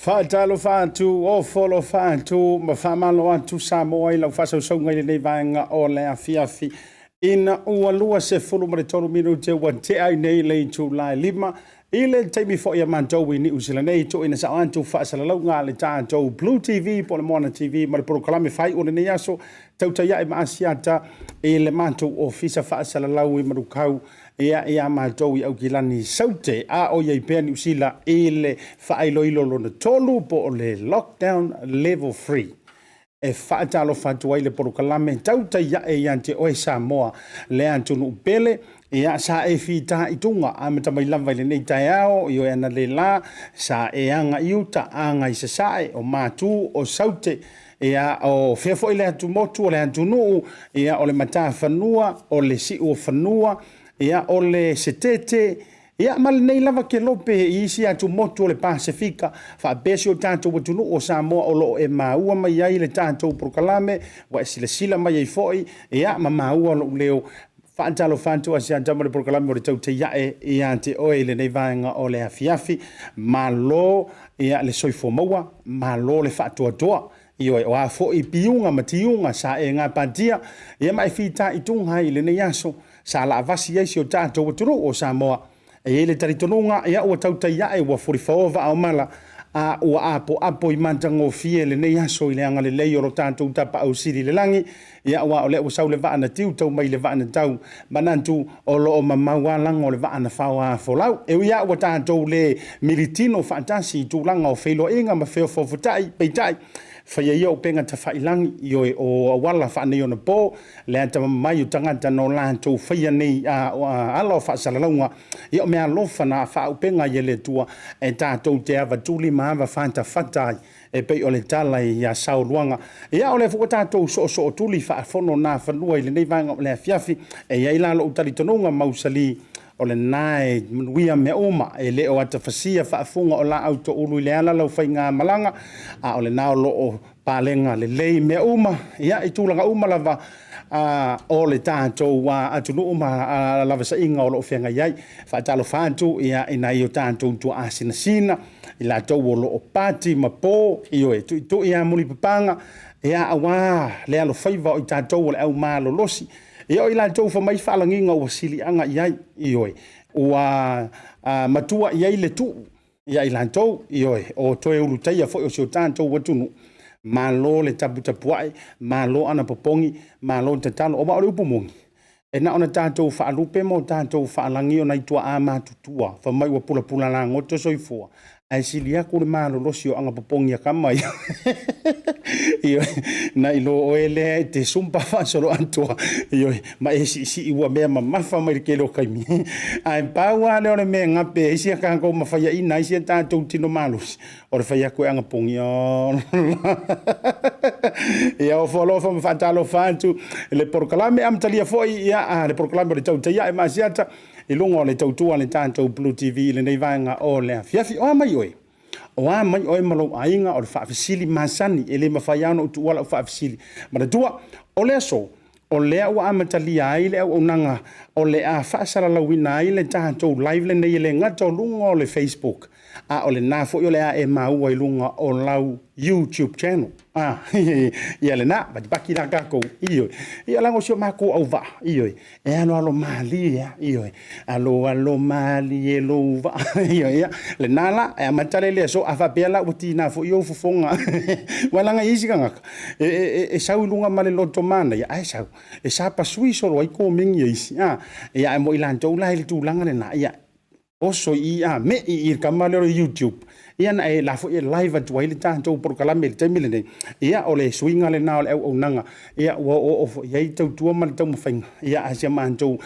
Faatalofa atu, ofo alofa atu ma faamalo atu Samoa i lau faasausauga i lenei vaega o le afiafi. Ina ua 23 minute ua tea ai nei le itula e 5 i le taimi foi a matou i Niu Sila nei, tuuina sao atu faasalalauga a le tatou Blue TV po o le Moana TV ma le polokalame faaiu o lenei aso, tautai ae ma Asiata i le matou ofisa faasalalau i Manukau, ia ia matou i Aukilani Saute, a o i ai pea Niu Sila i le faailoilo lona tolu po o le lockdown level 3. E faatalofa atu ai le polokalame tautai ae ia te oe Samoa le atunuu pele, ia sa e fitaituga amata mai lava i lenei taeao i oe analeila, sa e aga i uta, aga i sasae, o Matu, o Saute, ia o fea foi le atumotu o le atunuu, ia o le matafanua, o le siu o fanua, ia o le setete, ia ma lenei lava kelope i isi atumotu o le Pasefika, faapea si o tatou atunuu o Samoa o lo o e maua mai ai le tatou polokalame, ua e silasila mai ai foi, ia ma maua lou leo. Faatalofa atu Asiata ma le polokalame o le tautai ae ia te oe i lenei vaega o le afiafi. Malo ia le soifua maua, malo le faatoatoa. Ioe, o a foi piuga ma tiuga sa e gapatia, ia ma e fitaituga ai i lenei aso, sa laavasi ai si o tatou atunuu o Samoa. E i ai le talitonuga, ia ua tautai ae, ua fulifaoa vaa o mala, a ua apoapo i matagofie lenei aso i le agalelei o lo tatou Tapaau Sili i le lagi, ia aua o lea ua sau le vaa na tiu tau mai le vaa na tau, manatu o lo o mamau lava lago o le vaa na faoa folau. E ui lava ua tatou le militino faatasi i tulaga o feiloaiga ma feofoofotai, peitai, faia ia upega tafailagi, ioe, o auala faaneionapo, le atamamai o tagata na o latou faia nei ala o faasalalauga, ia o meaalofa na faaupega ai e le Atua e tatou te avatuli ma avafatafata ai, e pei o le tala ia Saoluaga. Ia o lea foi ua tatou soosootuli faafono nafanua i lenei vaega o le afiafi, e i ai la lou talitonuga mausali, o lena e manuia mea uma, e le o atafasia faafuga o laau toulu i le ala lau faigamalaga, a o lena o lo o palega lelei mea uma, ia i tulaga uma lava. o le tatou atunuu ma lavasaiga o lo o feagai ai. Faatalofa atu ia, i nai o tatou tuaa sinasina, i latou o lo o pati ma po, ioe, tuitui lava mulipapaga, ia, aua le alofaiva o i tatou o le au malolosi. Ia, o i latou fai mai faalagiga ua siliaga i ai, ioe, ua matua i ai le tuu ia i latou, ioe, o toe ulutaia foi o si o tatou atunuu. Malo le taputapuai, malo anapopogi, malo tatalo. Aua o le upu moni, e na ona tatou faalupe ma o tatou faalagi o nai tuaa matutua fai mai ua pulapula lagoto soifua, ae sili atu le malolosi o agapopogi a tama ia. Ioe, nai lo oe lea e te sumpa faasoloatoa, ioe, ma e siisii ua mea mamafa mai le tele o taimi. Ae pau lava lea o le mea e gape ai si a tatou ma faiaina ai si a tatou tino malosi, o le fai atu e agapogi. Ia, ofo alofa ma faatalofa atu i le polokalame amatalia foi ia le polokalame o le Tautai Ae Maasiata i luga o le tautua a le tatou Blue TV i lenei vaega o le afiafi. O a mai oe? O a mai oe ma lou aiga? O le faafesili masani, e le mafai lava ona ou tuua lau faafesili. Manatua, o le aso, o lea ua amatalia ai le auaunaga o le a faasalalauina ai le tatou live lenei e le gata o luga o le Facebook, a o lena foi o le a e maua i luga o lau YouTube channel. Ah, ia lena, patipati la tatou, ioe. Ia leaga o si o matou auvaa, ioe, e aloalo malie lava, ioe, aloalo malie lou vaa, ioe, ia, lena la, e amata lea i le aso, a faapea la ua tiga foi ou fofoga, aua leaga e i ai isi tagata, e, e, e sau i luga ma le loto manaia, ae sau, e sapasui solo ai komeni a isi, a, ia, ae mo i latou la i le tulaga lena, ia, oso i i a me'i i le tama lea o le YouTube, ia na e la foi e live atu ai le tatou polokalame i le taimi lenei. Ia o le suiga lena o le auaunaga, ia ua oooo foi i ai tautua ma le taumafaiga ia a si a matou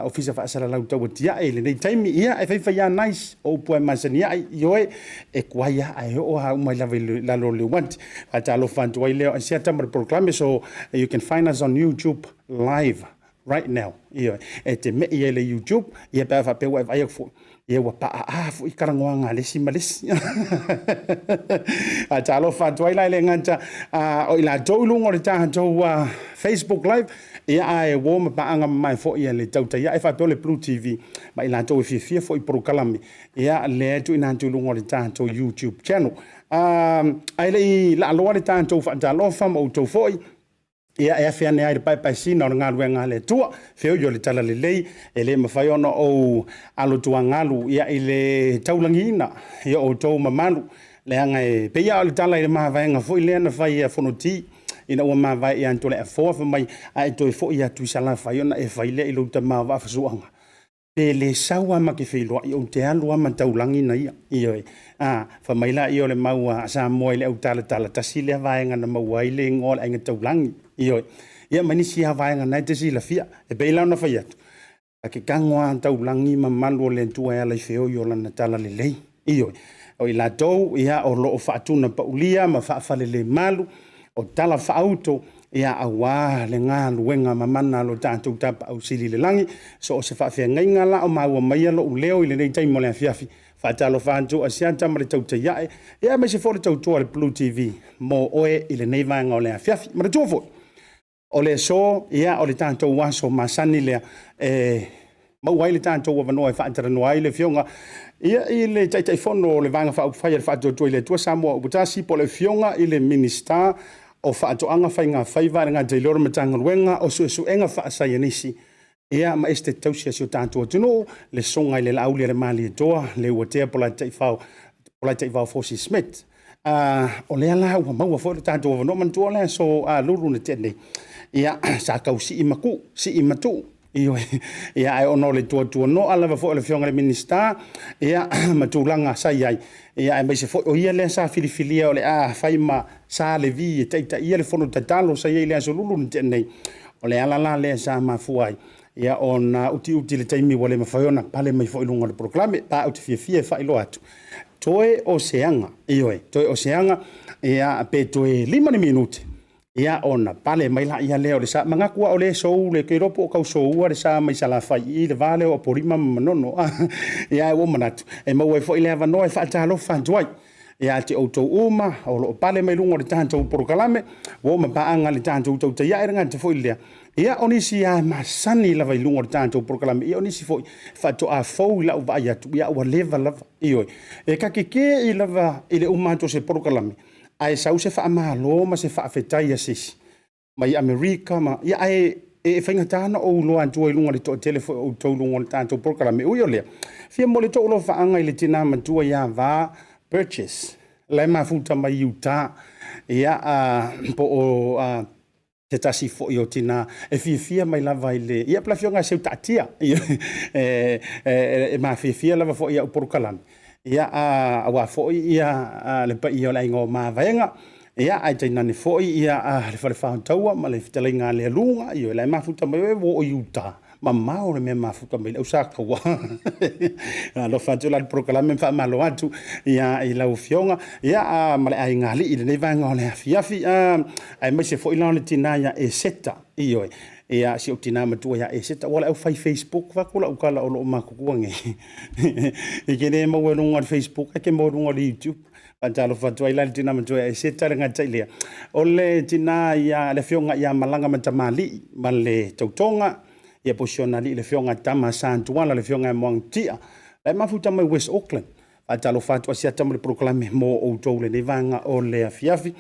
ofisa faasalalau tauatiae i lenei taimi. Ia e faifai lava nice o upu e masani ai, ioe, e tuai lava ae oo lava uma lava i lalo o le uati. Faatalofa atu ai lea o Asiata ma le polokalame. So you can find us on YouTube live right now. Ioe, e te me'i ai i le YouTube, ia pe a faapea ua e vaai atu foi, ia ua paaa foi talanoaga a le isi ma le isi. Faatalofa atu ai la e le gata o i latou i luga o le tatou Facebook Live, ia ae uo ma paaga mamae foi a le Tautai Ae faapea o le Blue TV ma i latou e fiafia foi i polokalame, ia lea e tuuina atu i luga o le tatou YouTube channel. Ae le i laaloa le tatou faatalofa ma outou foi, Ia, e afe ane ai le paepaesina o le galuega a le Atua, feoi o le talalelei, e le mafai ona ou alotuagalu ia i le taulagiina ia outou mamalu, leaga e pei lava o le tala i le mavaega foi lea na fai ia Fonoti ina ua mavae ia Toleafoa, fai mai, a e toe foi atu i Salafai ona e fai lea i lou tama o Vaafusuaga. Pe le sau lava ma te feiloai, ou te alu lava ma taulagi na ia. Ioe. A, fai mai laia o le mau a Samoa i le autalatala, tasi lea vaega na maua ai le igoa o le aiga taulagi. Ioe. Ia ma nisi lava vaega na e te silafia. E pei la ona fai atu, ta te tago lava taulagi mamalu o le Atua e ala i feoi o lana talalelei. Ioe, o i latou ia o lo o faatunapaulia ma faafalelemalu o tala faauto ia aua le galuega mamana a lo tatou Tapaau Sili i le lagi. So o se faafeagaiga la o maua maia lou leo i lenei taimi o le afiafi, faatalofa atu Asiata ma le tautai ae, ia aemaise foi le tautua a le Blue TV mo oe i lenei vaega o le afiafi. Manatua foi, O le aso, ia, o le tatou aso masani lea e maua ai le tatou avanoa e faatalanoa ai le Afioga ia, i le Taitaifono o le Vaega Faaupufai a le Faatuatua i le Atua Samoa ua tasi, po o le Afioga i le Minisita o Faatoaga, Faiga Faiva, e le gata i lea o le Matagaluega o Suesuega Faasaienisi ia ma Esetete Tausi a si o tatou atunuu, le Susuga i le Laaulialemalietoa Leuatea Polataivao Fosi Smith. O lea la ua maua foi le tatou avanoa. Manatua o le aso Lulu na tea nei, ia, sa tau sii ma tuu, sii ma tuu, ioe, ia, ae ona o le tuatuanoa lava foi o le Afioga i le Minisita, ia, ma tulaga sa i ai, ia, aemaise foi o ia lea sa filifilia o le a fai ma Sa Levi e taitaia le fono tatalo sa i ai i le aso Lulu na tea nei. O le ala la lea sa mafua ai ia ona utiuti le taimi ua le mafai ona pale mai foi i luga o le polokalame. Pa ou te fiafia e faailoa atu, toe o se aga, ioe, toe o se aga, ia, pe toe 5 ni minute, ia, ona pale mai laia lea o le sa. Manatu lava o lea e sou le, ke iloa po o tau soua le sa mai Salafai i le va lea o Apolima ma Manono. Ia, ae ua ou manatu, e maua ai foi le avanoa e faatalofa atu ai. Ia te outou uma o lo o pale mai luga o le tatou polokalame, ua oo ma paaga i le tatou tautai ae le gata foi i lea, ia o nisi lava e masani lava i luga o le tatou polokalame, ia o nisi foi faatoa fou i lau vaai atu, ia ua leva lava. Ioe, e kakekee lava i le uma atu o se polokalame, ae sau se faamalo ma se faafetai a se isi mai Amerika ma, ia ae e faigata ona ou iloa atua i luga o le toatele foi o outou i luga o le tatou polokalame. Ui o lea, fia momoli atu ou alofaaga i le tina matua ia Va Burgess, la e mafuta mai Utah, ia po o se tasi foi o tina e fiafia mai lava i le, ia po o le afioga ia Seutaatia, e mafiafia lava foi i au polokalame, ia aua foi ia le paia o le aiga o Mavaega, ia ae tainane foi ia le Falefa o Taua ma le fetalaiga a Lealuga, ioe, la e mafuta mai oe ua oo i Utah, mamao le mea e mafuta mai ai le Ausataua. Alofa atu la i le polokalame ma faamalo atu ia i lau Afioga ia ma le aiga alii i lenei vaega o le afiafi, aemaise foi la o le tina ia Eseta, ioe, ia si ou tina matua ia Eseta, ua o le au fai Facebook vaeatu lau tala o lo o matutua nei. E te le maua i luga o le Facebook ae te maua i luga o le YouTube. Faatalofa atu ai la i le tina matua ia Eseta le gata i lea. O le tina ia le afioga ia Malaga Matamalii ma le tautoga ia po o si ona alii le afioga Tama Santuala le afioga ia Moangatia. La e mafuta mai West Auckland. Faatalofa atu Asiata ma le polokalame mo outou lenei vaega o le afiafi.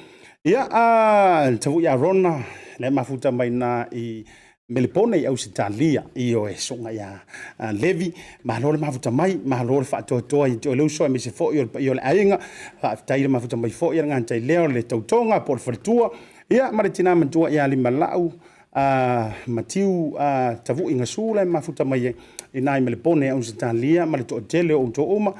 Ia, a Tavui Arona, la e mafuta mai na i Melepone i Ausetalia, ioe, susuga ia Levi, malo le mafuta mai, malo le faatoatoa ia te oe le uso, aemaise foi o le paia o le aiga, faafetai le mafuta mai foi, e le gata i lea o le tautoga po o le faletua, ia ma le tina matua ia Limalau, Matiu Tavui Gasu la e mafuta mai ai i na i Melepone i Ausetalia ma le toatele o outou uma.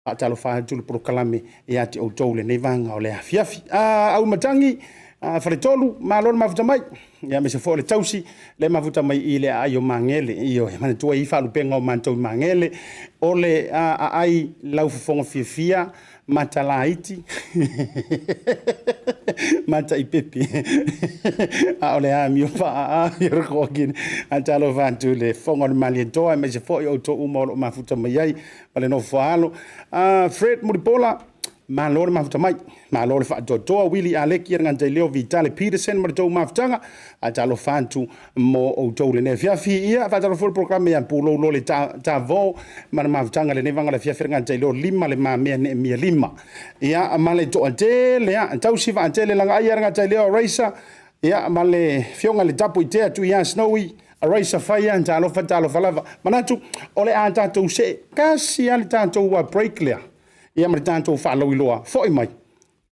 Faatalofa atu le polokalame ia te outou lenei vaega o le afiafi. Auimatagi, Faletolu, malo le mafuta mai. Ia aemaise foi o le tausi le mafuta mai i le aai o Magele. Ioe, manatua i faalupega o matou i Magele, o le aai laufofoga fiafia, matalaiti, mataipepe, a o le amio faa-aa, Faatalofa atu i le Fofoga o le Malietoa, aemaise foi o outou uma o lo o mafuta mai ai ma le nofo a alo. Fred Mulipola, malo le mafuta mai, malo le faatoatoa. Willie Aleki, Alagataileo, Vitale Peterson ma le tou mafutaga, faatalofa atu mo outou lenei afiafi. Ia, faatalofa foi le polokalame ia Pulou Lole Tavo ma le mafutaga lenei vaega o le afiafi, Alagataileo 5 le mamea Neemia 5. Ia, ma le toatele, ia, tausi vaatele lagaai Alagataileo Racer, Ia, ma le afioga i le tapu i tea Tuia Snowy, Araisa Faia, talofa talofa lava. Manatu, o le a tatou see tasi lava le tatou break lea, ia ma le tatou faalauiloa foi mai,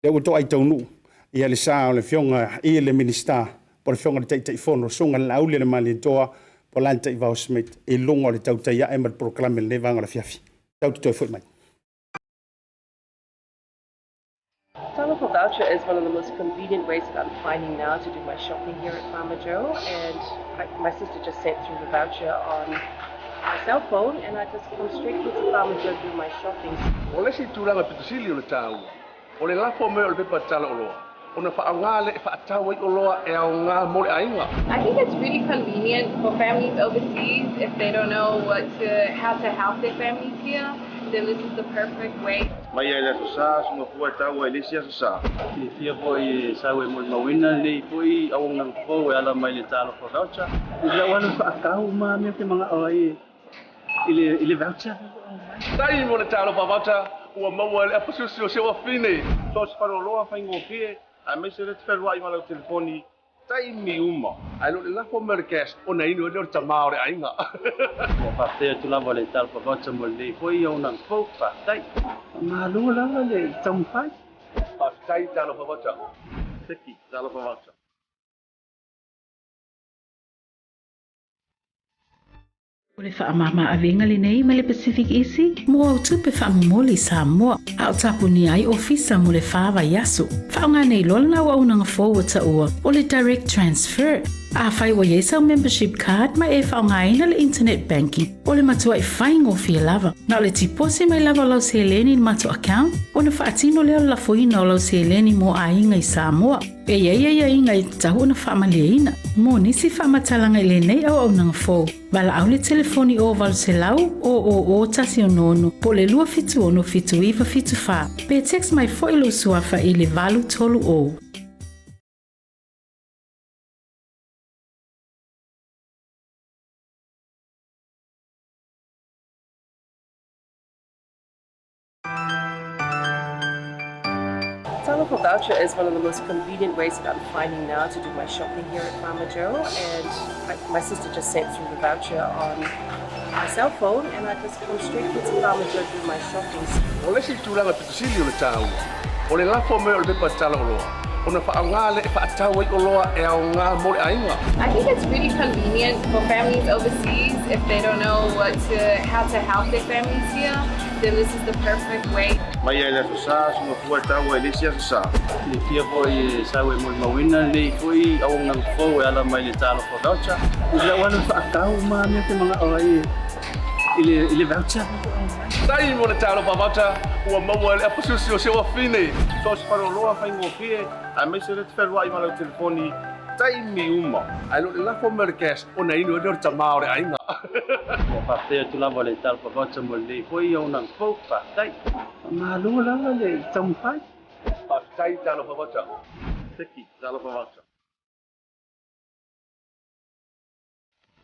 lea ua toai taunuu ia le sa o le afioga i le Minisita po o le afioga i le Taitaifono, Susuga i le Laaulialemalietoa po o Lataivao Smith i luga o le tautai ae ma le polokalame i lenei vaega o le afiafi. Tatou te toe foi mai. Talofa Voucher is one of the most convenient ways that I'm finding now to do my shopping here at Farmer Joe, and I, my sister just sent through the voucher on my cell phone, and I just come straight here to Farmer Joe to do my shopping. O le isi tulaga pito sili o le taua, o le lafo mai o le pepa tala oloa, ona faaaoga lea e faatau ai oloa e aoga mo le aiga. I think it's really convenient for families overseas if they don't know what to, how to help their families here, then this is the perfect way. Mai lava i le Aso Sa, aso mafua e tau ai i le isi Aso Sa. Fiafia foi e sau e molimauina lenei foi auaunaga fou e ala mai le Talofa Voucher. I lau alu faatau ma mea ou te manao ai i le voucher. Taimi mo le Talofa Voucher ua maua e le apasusi o si ou afine. So o se faleoloa faigofie aemaise le te feluai ma lau telefoni Taimi uma, ae le o le lafo mai o le cash ona inu ai lea o le tama o le aiga. Ua faafetai atu lava le Talofa Voucher mo lenei foi auaunaga fou. Faafetai. Faamalo lava le taumafai. Faafetai Talofa Voucher. Seki Talofa Voucher. O le faamama-avega lenei mai le Pacific Easy mo au tupe faamomoli i Samoa, a o tapunia ai ofisa mo le fa vaiaso. Faaaoga nei loa lena auaunaga fou ua taua o le Direct Transfer. Afai ua i ai sau membership card ma e faaaogaina le internet banking, o le matuai faigofie lava. Na o le tiposi mai lava o lau seleni i le matou account, ona faatino lea o le lafoina o lau seleni mo aiga i Samoa. E i ai aiaiga e tatau ona faamalieina. Mo nisi faamatalaga i lenei auaunaga fou, valaau le telefoni o 800 000 166 po o le 276 7974 pe text mai foi lou suafa i le 830. Talofa voucher is one of the most convenient ways that I'm finding now to do my shopping here at Farmer Joe. And I, my sister just sent through the voucher on my cell phone and I just come straight here to Farmer Joe to do my shopping. O le isi tulaga pito sili o le taua, o le lafo mai o le pepa tala oloa, ona faaaoga lea e faatau ai oloa e aoga mo le aiga. I think it's really convenient for families overseas if they don't know what to, how to help their families here, then this is the perfect way. Mai lava i le Aso Sa, soona fua e taua i le isi Aso Sa. Silafia foi e sau e molimauina lenei foi auaunaga fou e ala mai le Talofa Voucher. I lau alu faatau ma mea te manao ai i le i le voucher. Taimi mo le Talofa Voucher ua maua e le apasusi o si ou afine. So o se faleoloa faigofie aemaise le te fealuai ma lau telefoni taimi uma. Ae le o le lafo mai o le cash ona inu ai lea o le tama o le aiga. Ua faafetai atu lava le Talofa Voucher mo lenei foi auaunaga fou. Faafetai. Faamalo lava le taumafai. Faafetai Talofa Voucher. Teki Talofa Voucher.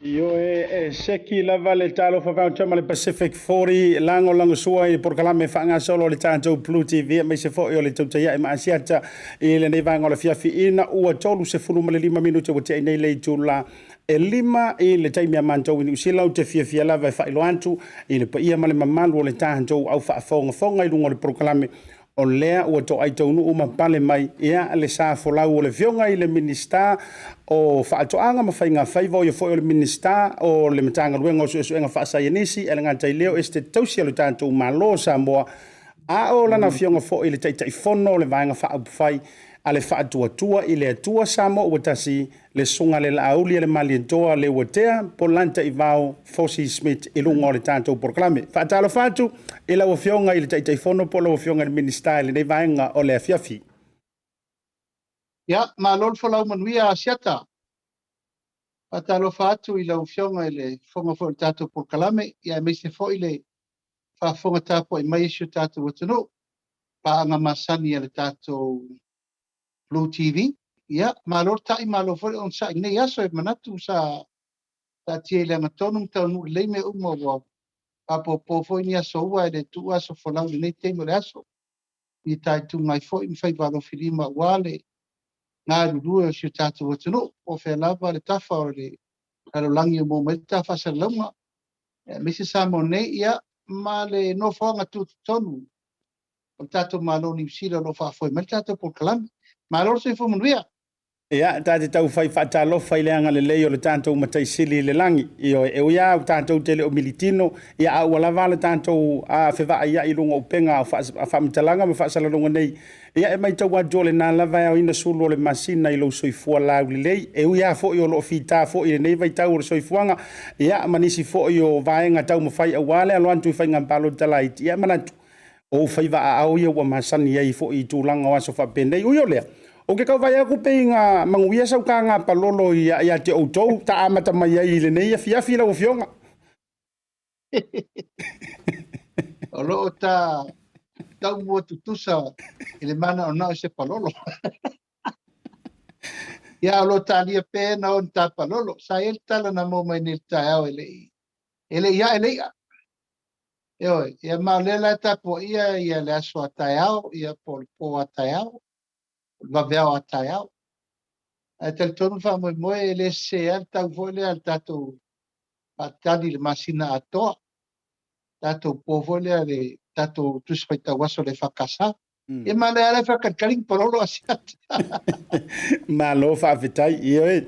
Ioe, e seki lava le Talofa Voucher ma le Pacific 40 lagolagosua i le polokalame faagasolo o le tatou Blue TV aemaise foi o le Tautaia'i ma Asiata i lenei vaega o le afiafi ina ua 35 minute ua tea nei le itula e 5 i le taimi a matou i Niu Sila. Ou te fiafia lava e faailoa atu i le paia ma le mamalu o le tatou au faafogafoga i luga o le polokalame O lea ua toai taunuu ma pale mai ia le sa folau o le Afioga i le Minisita o Faatoaga ma Faiga Faiva, o ia foi o le Minisita o le Matagaluega o Suesuega Faasaienisi, e le gata i lea o Esetete Tausi a lo tatou Malo o Samoa, a o lana Afioga foi i le Taitaifono o le Vaega Faaupufai a le Faatuatua i le Atua Samoa ua Tasi, le Susuga le Laauli a le Malietoa Leuatea Polanta Ivao Fosi Smith i luga o le tatou polokalame. Faatalofa atu i lau Afioga i le Taitaifono po o lau Afioga i le Minisita i lenei vaega o le afiafi. Ia, malo le folau manuia Asiata. Faatalofa atu i lau Afioga i le Fofoga foi o le tatou polokalame, ia aemaise foi le faafofoga tapuai mai a si o tatou atunuu, paaga masani a le tatou Blue TV. Ia, malo le ta'i, malo foi le onosai i lenei aso. E manatu sa taatia i le agatonu ma taunuu lelei mea uma ua faapopo foi ni aso ua e le tuua aso folau i lenei taimi o le aso. I taituga ai foi ma faiva alofilima aua le galulue o si o tatou atunuu. Po o fea lava le tafa o le lalolagi o maua mai ai le ta faasalalauga, aemaise Samoa nei, ia, ma le nofoaga tutotonu o le tatou Malo o Niu Sila o lo o faafoe mai le tatou polokalame. Malo le soifua manuia! Ia, ta te tau fai faatalofa i le agalelei o le tatou Matai Sili i le lagi. Ioe, e ui lava tatou te le o militino, ia a ua lava le tatou fevaaiai i luga o upega o faamatalaga ma faasalalauga nei, ia e matau atu o lena lava e aoina sulu o le masina i lou soifua laulelei. E ui lava foi o lo o fita foi i lenei vaitau o le soifuaga, ia ma nisi foi o vaega taumafai aua le alo atu i faiga palota laiti, ia e manatu, O ou faiva aao ia ua masani ai foi i tulaga o aso faapenei. Ui o lea, ou te tau vaai atu pei na manuia sau taga palolo ia te outou ta amata mai ai i lenei afiafi lau Afioga. O lo o ta taumua tutusa i le manaonao i se palolo. Ia, o lo o talia pea na o ni ta palolo. Sa i ai le tala na maua mai nei i le taeao e le i e le i ae le i'a. Ioe, ia ma o lea la e tapuaia ia le aso a taeao, ia po o le pō a taeao, po o le vaveao a taeao. Ae talitonu le faamoemoe e le sese lava le tau foi lea a le tatou faatali i le masina atoa, tatou pō foi lea le tatou Tusi Faitau Aso a le EFKS. Ia ma o lea lava e faakalikali ni palolo Asiata. Malo faafetai. Ioe.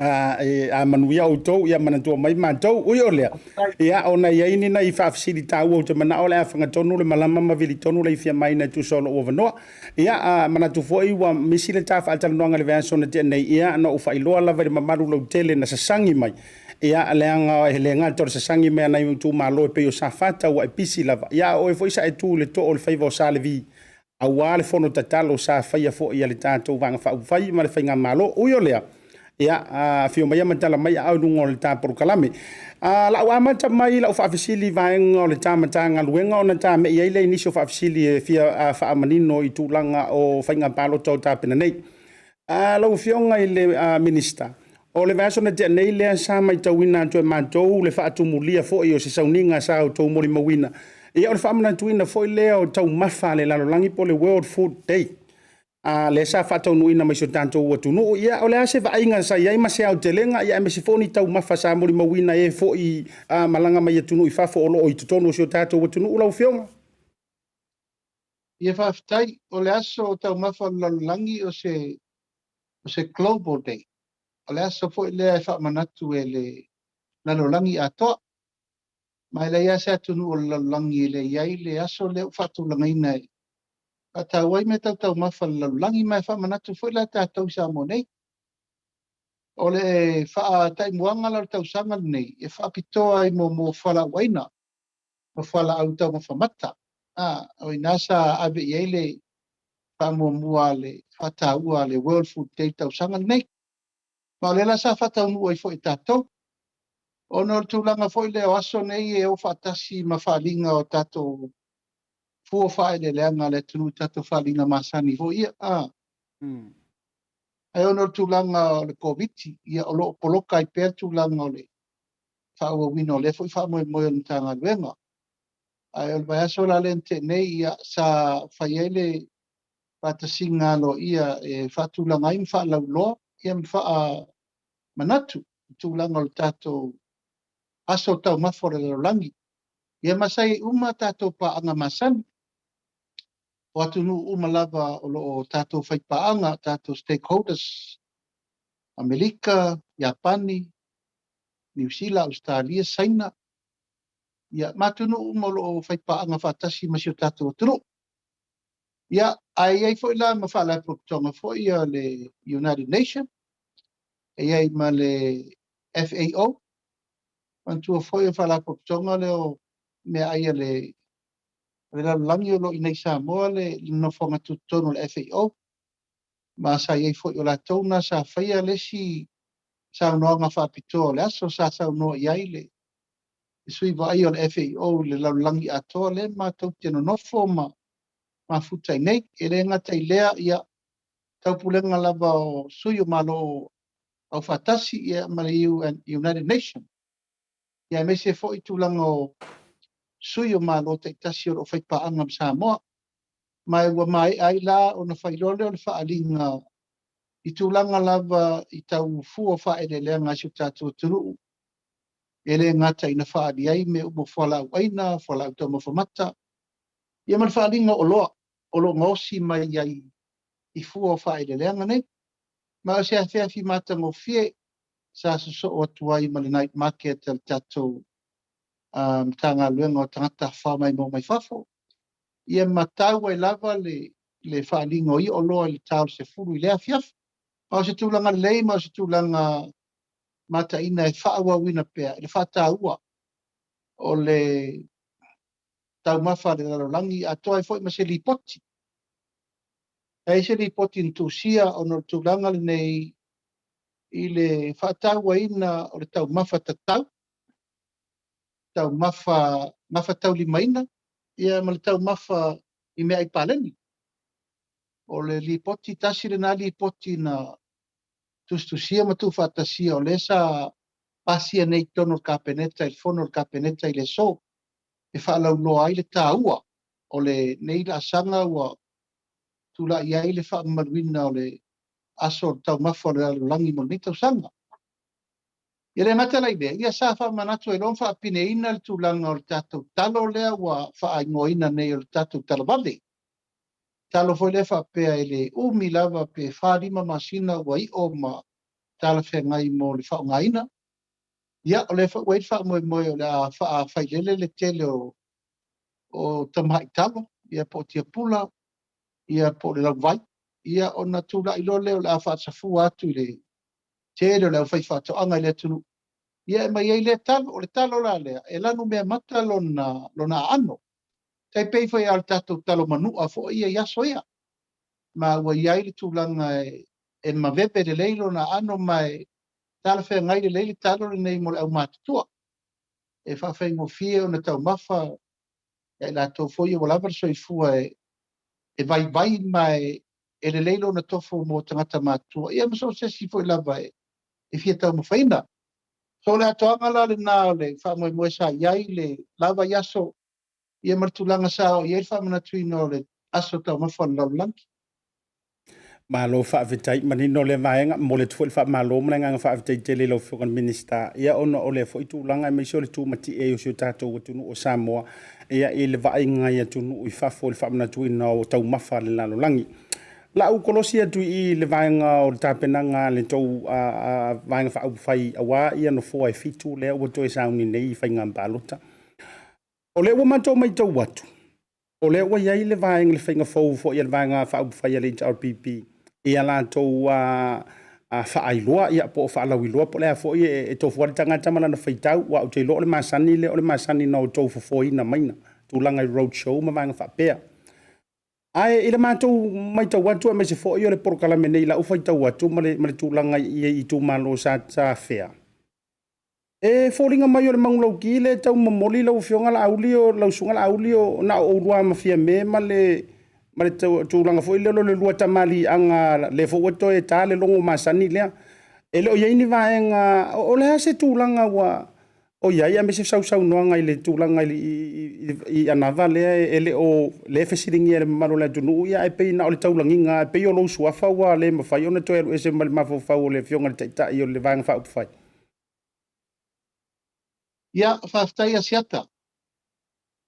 A, e, a manuia outou, ia manatua mai matou. Ui o lea, ia, ona i ai ni nai faafesili taua ou te manao o le a fagatonu le malama ma vili tonu le ifia mai na tusa o lou avanoa. Ia, a, manatu foi ua misi le ta faatalanoaga i le vaiaso na tea nei, ia, na ou faailoa lava i le mamalu lautele na sasagi mai. Ia, leaga e le gata o le sasagi mai a nai itumalo e pei o Safata ua e pisi lava. Ia, a o oe foi sa e tu i le too o le faiva o Sa Levi, aua le fono tatalo sa faia foi a le tatou Vaega Faaupufai ma le Faigamalo. Ui o lea, Ia, afio maia ma tala mai aao i luga o le ta polokalame. Lau amata mai lau faafesili i vaega o le ta Matagaluega ona ta me'i ai lea i nisi o faafesili e fia faamanino i tulaga o faiga palota o tapena nei. Lau Afioga i le Minisita, o le vaiaso na tea nei lea sa matauina atu e matou le faatumulia foi o se sauniga sa outou molimauina, ia o le faamanatuina foi lea o taumafa a le lalolagi po o le World Food Day. A lea sa faataunuuina mai si o tatou atunuu. Ia, o le a se vaaiga sa i ai ma se aotelega, ia aemaise foi o ni taumafa sa molimauina e foi malaga mai atunuu i fafo o lo o i totonu o si o tatou atunuu lau Afioga? Ia faafetai. O le aso taumafa o le lalolagi o se o se global day. O le aso foi lea e faamanatu e le lalolagi atoa. Ma e leai lava se atunuu o le lalolagi e le i ai le aso lea ua faatulagaina e faataua ai mea tau taumafa a le lalolagi, ma e faamanatu foi la tatou i Samoa nei. O le faataimuaga la o le tausaga lenei e faapitoa ai mo fualaauaina ma fualaau taumafa mata. O i ina sa ave i ai le faamuamua a le faataua a le World Food Day tausaga lenei. Ma o lea la sa faataunuu ai foi e tatou. Ona o le tulaga foi lea o aso nei e o faatasi ma faaaliga o tatou fua faaeleeleaga a le atunuu i tatou faaaliga masani foi ia. Ae ona o le tulaga o le Koviti, ia o lo o poloka ai pea le tulaga o le faaauauina o lea foi faamoemoe o le Matagaluega. Ae o le vaiaso la lea na tea nei, ia, sa fai ai le faatasiga aloaia e faatulaga ai ma faalauiloa ia ma faamanatu i tulaga o le tatou aso taumafa o le lalolagi. Ia ma sa i ai uma tatou paaga masani o atunuu uma lava o lo o tatou faipaaga, tatou stakeholders, Amerika, Iapani, Niu Sila, Ausetalia, Saina, ia, ma atunuu uma o lo o faipaaga faatasi ma si o tatou atunuu. Ia, ae i ai foi la ma faalapotopotoga foi ia le United Nation, e i ai ma le FAO, manatua foi o le faalapotopotoga lea o meaai a le lalolagi o lo o i inei i Samoa le nofoaga tutotonu o le FAO, ma sa i ai foi o latou na sa faia le isi saunoaga faapitoa o le aso sa saunoa i ai le sui vaaia o le FAO i le lalolagi atoa lea matou te nonofo ma mafuta i nei. E le gata i lea, ia, taupulega lava o sui o Malo Aufaatasi ia, ma le United Nations, ia, aemaise foi tulaga o sui o Malo taitasi o lo o faipaaga ma Samoa. Ma ua maea ai la ona faailoa lea o le faaaliga i tulaga lava i tau fua faaeleeleaga a si o tatou atunuu, e le gata ina faaali ai mea uma o fualaauaina, fualaau taumafa mata, ia ma le faaaliga o oloa o lo o gaosi mai ai i fua o faaeleeleaga nei. Ma o se afiafi matagofie sa sosoo atu ai ma le night market a le tatou Matagaluega o Tagata Tafafao Maimoa Mai Fafo, ia ma tau ai lava le faaaliga o ia oloa i le ta o le 10 i lea afiafi. Ma o se tulaga lelei ma o se tulaga mataina e faaauauina pea i le faataua o le taumafa a le lalolagi atoa ai foi ma se lipoti. E i ai se lipoti na tusia ona o le tulaga lenei i le faatauaina o le taumafa tatau, taumafa gafataulimaina, ia ma le taumafa i meaai paleni. O le lipoti, tasi lena lipoti na tusitusia ma tuufaatasia o lea sa pasia nei i totonu o le Kapeneta i le fono a le Kapeneta i le aso, e faalauiloa ai le taua o lenei laasaga ua tulai ai le faamamaluina o le aso o le taumafa o le lalolagi mo lenei tausaga. E le gata la i lea, ia sa faamanatu ai loa ma faapineina le tulaga o le tatou talo lea ua faaigoaina nei o le tatou talavale. Talo foi lea faapea e le umi lava pe 4-5 masina ua i'o ma talafeagai mo le faaaogaina. Ia, o lea foi ua i ai le faamoemoe o le a faafailele le tele o tamai talo, ia po o tiapula, ia po o le lauvai, ia ona tulai loa lea o le a faasafua atu i le tele o le aufaifaatoaga i le atunuu, ia e aumai ai lea talo. O le talo la lea, e lanumeamata lona aano. Tai pei foi lava o le tatou talo manua foi ia i aso ia. Ma ua i ai le tulaga e e maveve lelei lona aano ma e talafeagai lelei le talo lenei mo le aumatutua, e faafaigofie ona taumafa ia i latou foi ua lava le soifua e vaivai ma e lelei lona tofo mo tagata matutua, ia ma so o se isi foi lava e fia taumafaina. So o le atoaga la lena o le faamoemoe sa i ai le la vaiaso, ia ma le tulaga sa oo i ai le faamanatuina o le aso taumafa o le lalolagi. Malo faafetai, manino lea vaega. Momoli atu foi le faamalo ma le agaga faafetai tele i lau Afioga i le Minisita, ia ona o lea foi tulaga aemaise o le tumatie ai o si o tatou atunuu o Samoa, ia i le vaaiga i atunuu i fafo i le faamanatuina o taumafa a le lalolagi. O le a ou kolosi atu i i i le vaega o le tapenaga a le tou Vaega Faaupufai aua nofoa e 7 lea ua toe sauni nei i faiga palota. O lea ua matou matau atu, o lea ua i ai le vaega, le faiga fou foi a le Vaega Faaupufai a le HRPP i a latou faailoa ia, po o faalauiloa po o le a foi, e tofu lava le tagata ma lana faitau, aua ou te iloa o le masani lea o le masani na outou fofoina maina, tulaga i road show ma vaega faapea. Ae i le matou matau atu aemaise foi o le polokalame nei i lau faitau atu ma le tulaga i itumalo sa afea, E foliga mai o le manulauti lea e tau momoli lau Afioga Laauli, o lau Susuga Laauli, o na o oulua ma Fiame ma le tulaga foi lea o le lua tamaliiaga, lea foi ua toe ta le logo masani lea. E le o i ai ni vaega, o le a se tulaga ua o i ai, aemaise sausaunoaga i le tulaga i anava lea e le o, lea e fesiligia e le mamalu o le atunuu, ae pei na o le taulagiga lava, e pei o lou suafa ua le mafai ona toe alu ese mai le mafaufau o le Afioga i le Taitai o le Vaega Faaupufai. Ia, faafetai Asiata.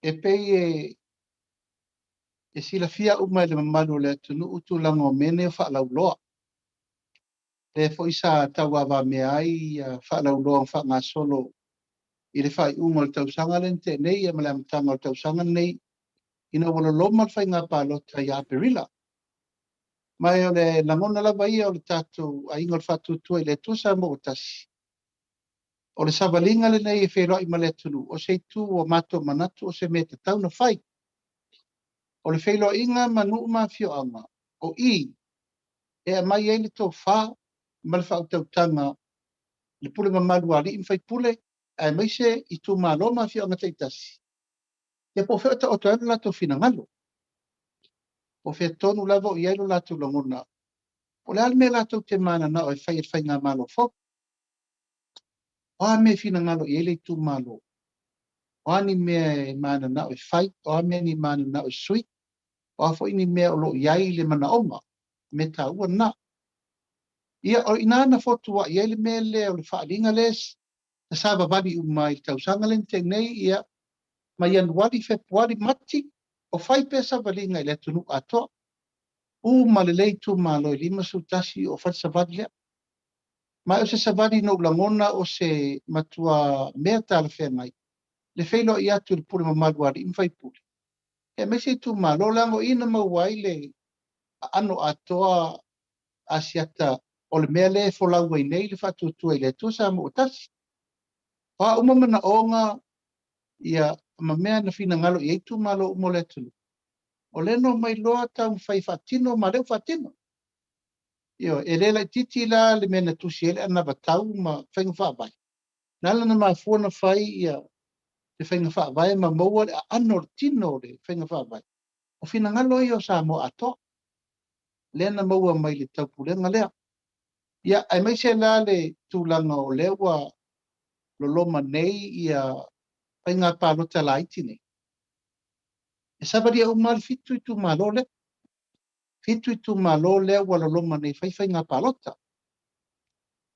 E pei e silafia uma e le mamalu o le atunuu tulaga o mea nei o faalauiloa. Lea foi sa tauavamea ai faalauiloa faagasolo i le faaiuga o le tausaga lea na tea nei ia ma le amataga o le tausaga lenei, ina ua loloma le faiga palota ia Aperila. Ma o le lagona lava ia o le tatou Aiga o le Faatuatua i le Atua Samoa ua Tasi, o le savaliga lenei e feiloai ma le atunuu, o se itu ua matou manatu o se mea e tatau ona fai. O le feiloaiga ma nuu ma afioaga, o i e aumai ai le tofa ma le faautautaga i le pule mamalu a alii ma faipule, aemaise itumalo ma afioaga taitasi, ia po o fea o taoto ai lo latou finagalo, po o fea tonu lava o i ai lo latou lagona, po o le a le mea latou te mananao e fai e le faigamalo fou. O a mea e finagalo i ai le itumalo, o a ni mea e mananao e fai, o a mea ni mananao e sui, o a foi ni mea o lo o i ai le manaoga, mea taua lena. Ia, o i ina na fotuai ai le mea lea o le faaaliga lea na savavali uma i le tausaga lea na tea nei, ia, ma Ianuari, Fepuari, Mati, o fai pea savaliga i le atunuu atoa. Uma lelei itumalo e 51 o fai le savali lea. Ma o se savali na ou lagona o se matua mea talafeagai, le feiloai atu i le pule mamalu a alii ma faipule, aemaise itumalo, leaga o i na maua ai le aano atoa Asiata o le mea lea e folau ai nei le faatuatua i le Atua Samoa ua Tasi. O a uma manaoga ia ma mea na finagalo i ai itumalo uma o le atunuu, o lea na omai loa taumafai e faatino ma lea ua faatino. Ioe, e le laitiiti la le mea na tusi ai le anavatau ma faiga faavae, na ala ona mafua ona fai ia le faiga faavae ma maua le aano o le tino o le faiga faavae, o finagalo ia o Samoa atoa, lea na maua mai le taupulega lea. Ia, aemaise la le tulaga o lea ua loloma nei ia faiga palota laiti nei, e savalia uma lava le 7 itumalo lea. 7 itumalo lea ua loloma nei fai faiga palota.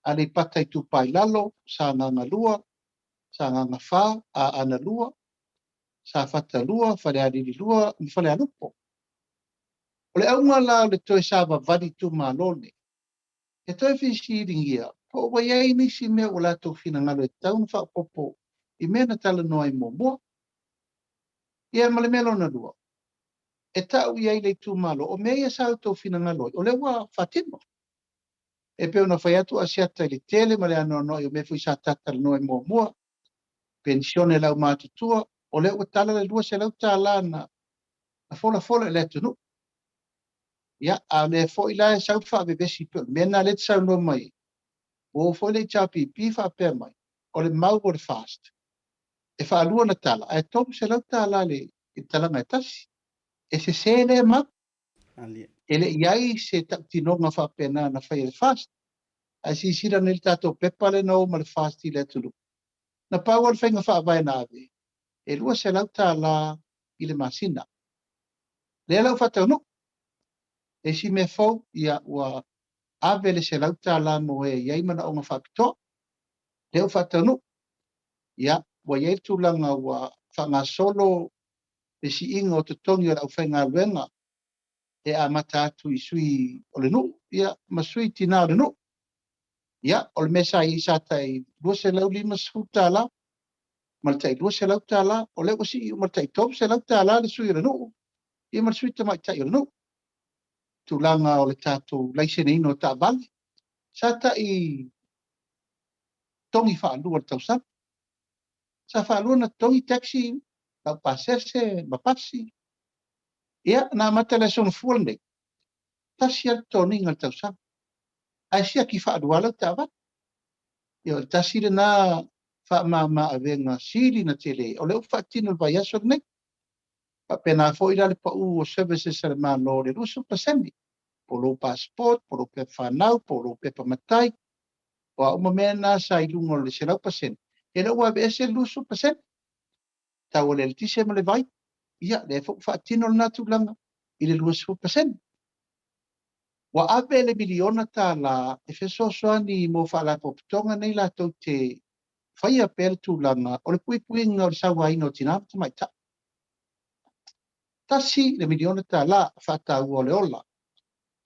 Aleipata Itupa i Lalo, Sagaga 2, Sagaga 4, Aana 2, Safata 2, Falealili 2 ma Falealupo. O le auga la o le toe savavali itumalo nei, e toe fesiligia po o ua i ai nisi mea ua latou finagalo e tatau ona faaopoopo i mea na talanoa ai muamua. Ia ma le mea lona lua, e tau i ai le itumalo, o mea ia sa outou finagalo ai, o lea ua faatino. E pei ona fai atu Asiata i le tele ma le anoanoai o mea foi sa talanoa ai muamua, penisione a le aumatutua, o lea ua tala le $200 na folafola i le atunuu. Ia, a o lea foi la e sau le faavevesi pei o le mea lena lea e te saunoa mai ai. Ua oo foi le HRPP faapea mai, o le mau o le FAST, e faalua ona tala, ae $300 i le talaga e tasi. E sese lea mau. E le i i ai se tautinoga faapena na faia e le FAST. Ae silasila nei i le tatou pepa lea na o ma le FAST i le atunuu, na pau lava le faiga faavae na ave, e $200 i le masina. Lea la ua faataunuu. Le isi mea fou, ia ua ave le $100 mo e e i ai manaoga faapitoa. Lea ua faataunuu. Ia, ua i ai le tulaga ua faagasolo le siiga o totogi o le aufaigaluega e amata atu i sui o le nuu, ia, ma sui tina o le nuu. Ia, o le mea sa i ai sa tai $250 ma le tai $200, o lea ua sii uma i le tai $300 le sui o le nuu, ia ma le sui tamaitai o le nuu. Tulaga o le tatou laiseneina o taavale, sa tai totogi faalua i le tausaga. Sa faalua ona totogi taxi, laupasese ma pasi. Ia, na amata i le Aso Gafua lenei, tasi lava le totogiga i le tausaga, ae siaki faalua lau taavale. Ia, o le tasi lena faamama avega sili ona tele, o lea ua faatino i le vaiaso lenei. Faapena foi la le pau o services a le Malo i le 20%, po o lou passport, po o lou pepa fanau, po o lou pepa matai, o a uma mea na sa i luga o le 100%, ia lea ua aveese le 20%. Tau o le eletise ma le vai, ia lea foi ua faatino lena tulaga i le 20%. Ua ave le miliona tala e fesoasoani mo faalapotopotoga nei latou te faia pea le tulaga o le puipuiga o le sauaina o tina ma tamaitai. $1 miliona faataua o le ola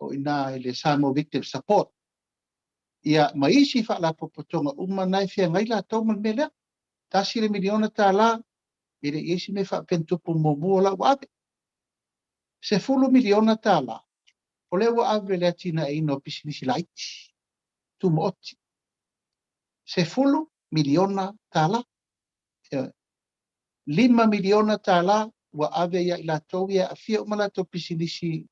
o i ina i le Samoa Victim Support. Ia, ma isi faalapotopotoga uma na e feagai latou ma le mea lea. $1 miliona, e le i i ai se mea faapea na tupu muamua o la ua ave. $10 miliona, o lea ua ave i le atinaeina o pisinisi laiti, tumaoti. $10 miliona. $5 miliona ua ave ia i latou ia e aafia uma latou pisinisi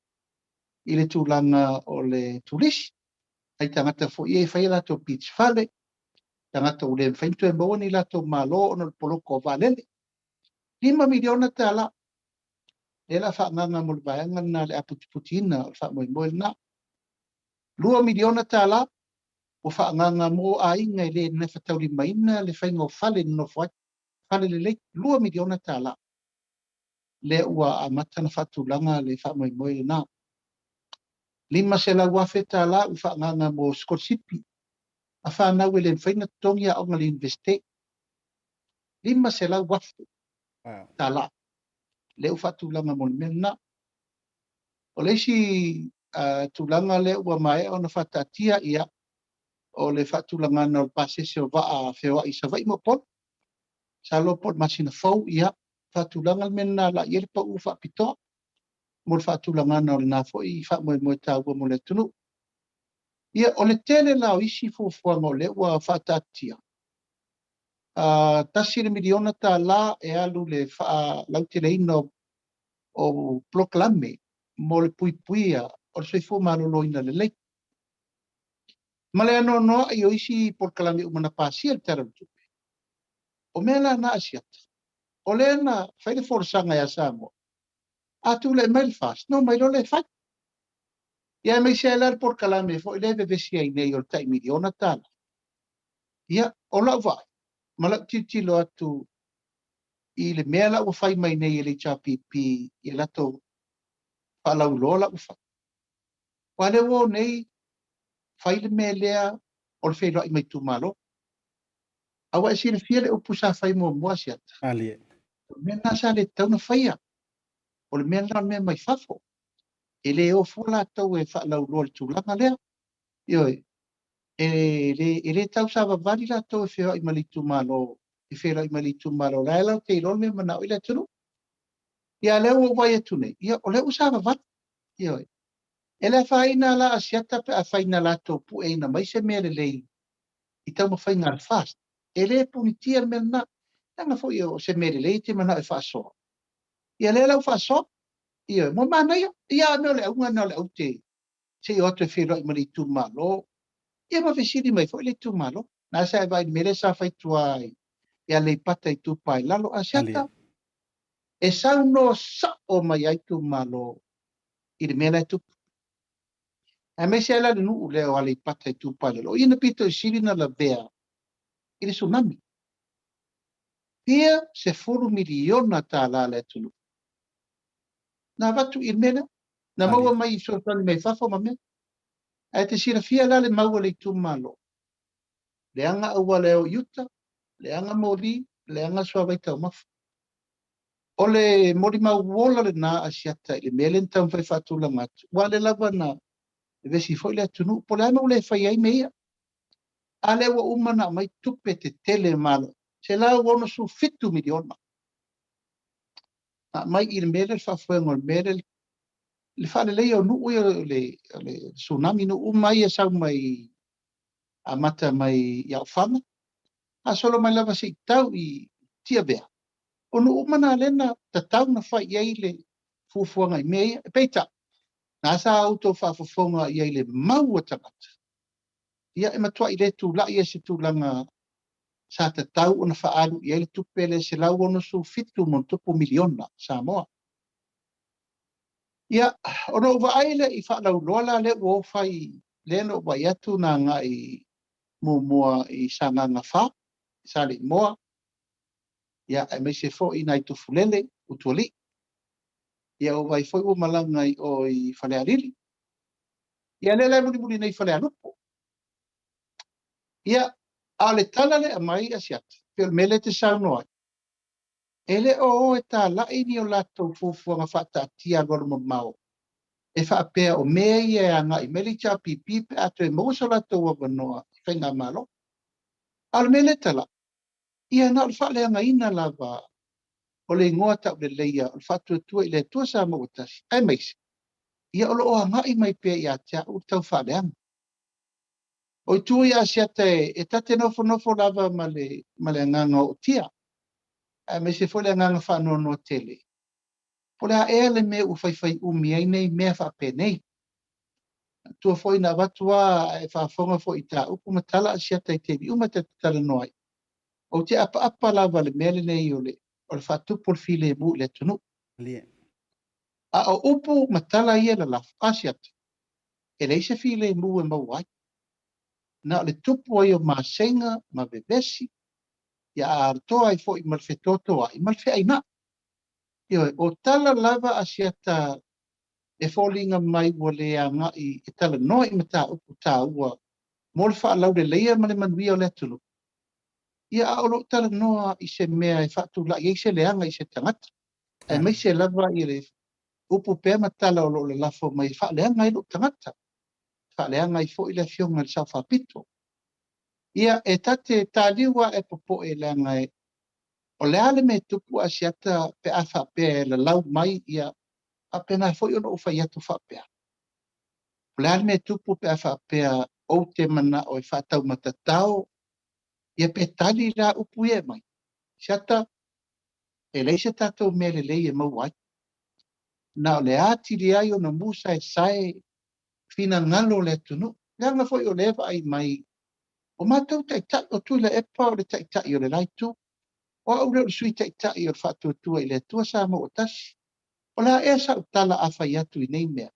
i le tulaga o le turisi. Nai tagata foi ia e fai a latou beach fale, tagata ua le mafai ona toe maua ni latou malo ona o le poloko o vaalele. $5 miliona. Lea la faaagaga mo le vaega lena le aputiputiina o le faamoemoe lena. $2 miliona ua faaagaga mo aiga e le gafataulimaina le faiga o fale e nonofo ai. Fale lelei, $2 miliona. Lea ua amata ona faatulaga le faamoemoe lena. $500,000 ua faaagaga mo sikolasipi a fanau e le mafai ona totogi aoga i le Iunivesite. $500,000. Lea ua faatulaga mo le mea lena. O le isi tulaga lea ua maea ona faataatia, ia, o le faatulagaga o le pasese o vaa feoai i Savaii ma Upolu. Masalo po o le masina fou, ia, faatulaga le mea lena la i ai le pau faapitoa mo le faatulagaga o lena foi faamoemoe taua mo le atunuu. Ia, o le tele la o isi fuafuaga o lea ua faataatia, $1 miliona e alu le faalauteleina o polokalame mo le puipuia o le soifua maloloina lelei. Ma le anoanoai o isi polokalame uma na pasia i le Tala o le Tupe. O mea la na Asiata, o lea na fai le folasaga ia Samoa, a tulai mai le FAST, na omai loa lea e fai. Ia aemaise ai la le polokalame foi lea e vevesi ai nei o le tai miliona tala. Ia, o lau vaai, ma lau tilotilo atu i le mea la ua fai mai nei e le HRPP i latou faalauiloa la ua fai. Aua o lea ua o nei fai le mea lea o le feiloai mai itumalo. Aua e silafia le upu sa fai muamua Asiata. Malie. O le mea lena sa le tatau ona faia. O le mea lena o le mea mai fafo. E le o fua latou e faalauiloa i le tulaga lea. Ioe, e le tausavavali latou e feoai ma le itumalo, e feiloai ma le itumalo, la e latou te iloa le mea e manao i le atunuu. Ia lea ua ou vaai atu nei, ia o lea ua savavali. Ioe. E le afaina la Asiata pe afai na latou pueina mai se mea lelei i taumafaiga a le FAST. E le punitia le mea lena. Leaga foi o se mea lelei e te manao e faasoa. Ia lea la ua faasoa. Ioe, mo manaia. Ia, a mea o le auga lena o le aute se i o atu e feiloai ma le itumalo, ia ma fesili mai foi le itumalo. Na sa e vaai i le mea lea sa fai tua i Aleipata Itupa i Lalo, Asiata, e saunoa sao mai ai itumalo i le mea la e tupu. Aemaise ai la le nuu lea o Aleipata Itupa i Lalo, o ia na pito i sili na lavea i le tsunami. Fia $10 miliona a le atunuu na avatu i le mea lea, na maua mai i fesoasoani mai fafo ma mea. Ae te silafia la le mau a le itumalo, leaga auala e o i uta, leaga moli, leaga suavai taumafa. O le molimau ola lena Asiata i le mea lea na taumafai faatulaga atu, ua le lava na vevesi foi le atunuu, po o le a mea ua le fai ai mea ia. A lea ua uma ona aumai tupe tetele malo, $167 miliona. Na aumai i le mea lea, le faafoega o le mea lea, le faaleleia o nuu ia o le tsunami, nuu uma ia sau mai, amata mai i Aufaga, faasolo mai lava se i tau i Tiavea. O nuu uma na lea na tatau na fai i ai le fuafuaga i mea ia. Peitai, na sa outou faafofoga i ai le mau a tagata. Ia e matuai le tulai e se tulaga sa tatau ona faaalu i ai le tupe le $167+ miliona Samoa. Ia, ona ou vaai lea i faalauiloa la lea ua o fai, lea na ou vaai atu na agai muamua i Sagaga 4, Saleimoa, ia aemaise foi nai Tufulele, Utualii. Ia ua vaai foi ua malaga i o i Falealili. Ia lea la e mulimuli nei Falealupo. Ia, a o le tala lea aumai Asiata, pei o le mea lea e te saunoa ai, e le o o e talai ni o latou fuafuaga faataatia alualu mamao e faapea o mea ia e agai mai le HRPP pe a toe maua so latou avanoa i faigamalo. A o le mea lea e talai, ia na o le faaleagaina lava o le igoa tauleleia o le Faatuatua i le Atua Samoa ua Tasi, aemaise ia o lo o agai mai pea ia te au le tau faaleaga. O itu ia Asiata e ta te nofonofo lava ma le agaga ootia, aemaise foi le agaga faanoanoa tele. Po o le a ea le mea ua faifai umi ai nei mea faapenei. Tua foi na avatu a e faafofoga foi i ta upu ma tala Asiata i taimi uma ta te talanoa ai. Ou te apaapa lava le mea lenei o le faatupu o le filemu i le atunuu. A o upu ma tala ia lalafo Asiata, e leai se filemu e maua ai. Na o le tupu ai o masega ma vevesi, ia atoa ai foi ma le fetotoai ma le feainai. Ioe, o tala lava Asiata e foliga mai ua le agai e talanoa i mataupu taua mo le faalauleleia ma le manuia o le atunuu. Ia a o loo talanoa i se mea e faatulai ai se leaga i se tagata, aemaise lava i le upu pea ma tala o loo lalafo mai e faaleaga ai lou tagata, faaleaga ai foi le afioga i le Sao Faapito. Ia e ta te taliu a e popoe leaga e o le a le mea e tupu Asiata pe a faapea e lalau mai, ia faapena foi ona ou fai atu faapea. O le a le mea e tupu pe a faapea ou te manao e faataumatatao, ia pe tali la upu ia e mai. Asiata, e leai se tatou mea lelei e maua ai. Na o le atili ai ona musaesae finagalo o le atunuu. Leaga foi o lea vaai mai o matou taitai, o Tuilaepa o le taitai o le la itu. O au lea o le sui taitai o le Faatuatua i le Atua Samoa ua Tasi. O le a ea sau tala a fai atu i nei mea?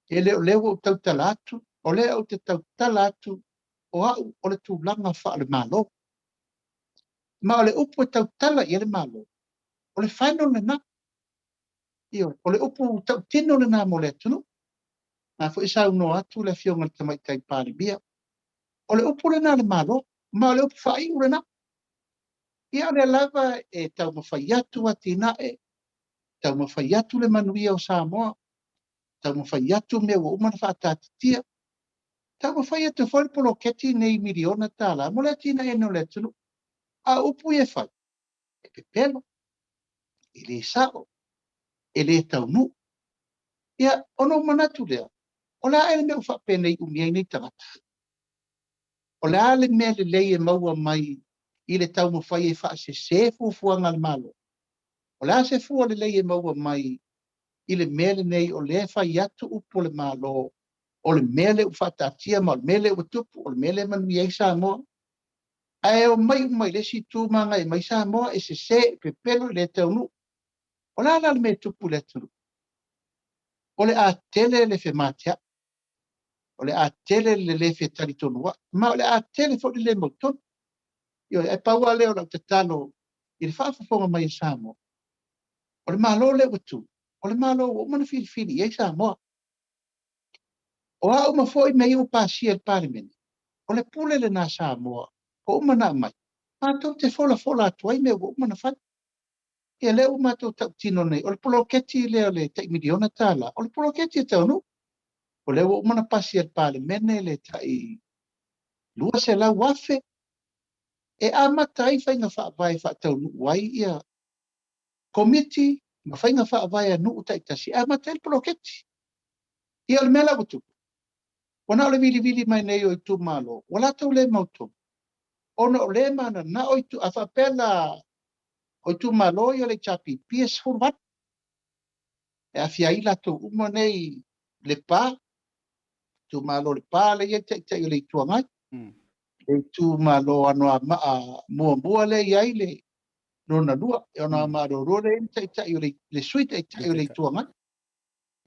E le o lea ua ou tautala atu, o lea ou te tautala atu o au o le tulaga faale-Malo. Ma o le upu e tautala i ai le Malo, o le final lena. Ioe, o le upu tautino lena mo le atunuu. Na foi saunoa atu le afioga i le Tamaitai Palemia. O le upu lena a le Malo, ma o le upu faaiu lena. Ia o lea lava e taumafai atu atinae, taumafai atu le manuia o Samoa, taumafai atu mea ua uma ona faataatitia, taumafai atu foi le poloketi nei miliona tala mo le atinaeina o le atunuu. A o upu ia e fai, e pepelo, e le sao, e le taunuu. Ia, ona ou manatu lea, o le a ea le mea ua faapenei umi ai nei tagata? O le a le mea lelei e maua mai i le taumafai e faasese fuafuaga a le Malo? O le a se fua lelei e maua mai i le mea lenei o lea e fai atu upu o le Malo, o le mea lea ua faataatia ma o le mea lea ua tupu, o le mea lea e manuia ai Samoa. Ae omai uma i le isi itu ma agai mai Samoa e sese, e pepelo, e le taunuu. O le a la le mea e tupu i le atunuu? O le a tele le femateai, o le a tele le le fetalitonuai, ma o le a tele foi le le mautonu. Ioe, ae pau lava lea o lau tatalo i le faafofoga mai a Samoa, o le Malo lea ua tu, o le Malo ua uma ona filifili i ai Samoa. O a uma foi mea ia ua pasia e le Palemene, o le pule lena a Samoa ua uma ona aumai, matou te folafola atu ai mea ua uma ona fai. Ia lea ua matou tautino nei, o le poloketi lea o le tai miliona tala, o le poloketi e taunuu. O lea ua uma ona pasi e le Palemene le tai 200,000 e amata ai faiga faavae e faataunuu ai ia komiti ma faiga faavae a nuu taitasi e amata ai le poloketi. Ia o le mea la ua tupu, ua na o le vilivili mai nei o itumalo, ua latou le mautonu, ona o lea e mananao itu, a faapea la o itumalo ia o le HRPP e 18, e aafia ai latou uma nei Lepa, itumalo o Lepa lea e i ai le Taitai o le Itu Agai, le itumalo Anoamaa muamua lea e i ai le lona lua, e Anoamaa lona lua lea e i ai le Taitai o le, le Sui Taitai o le Itu Agai.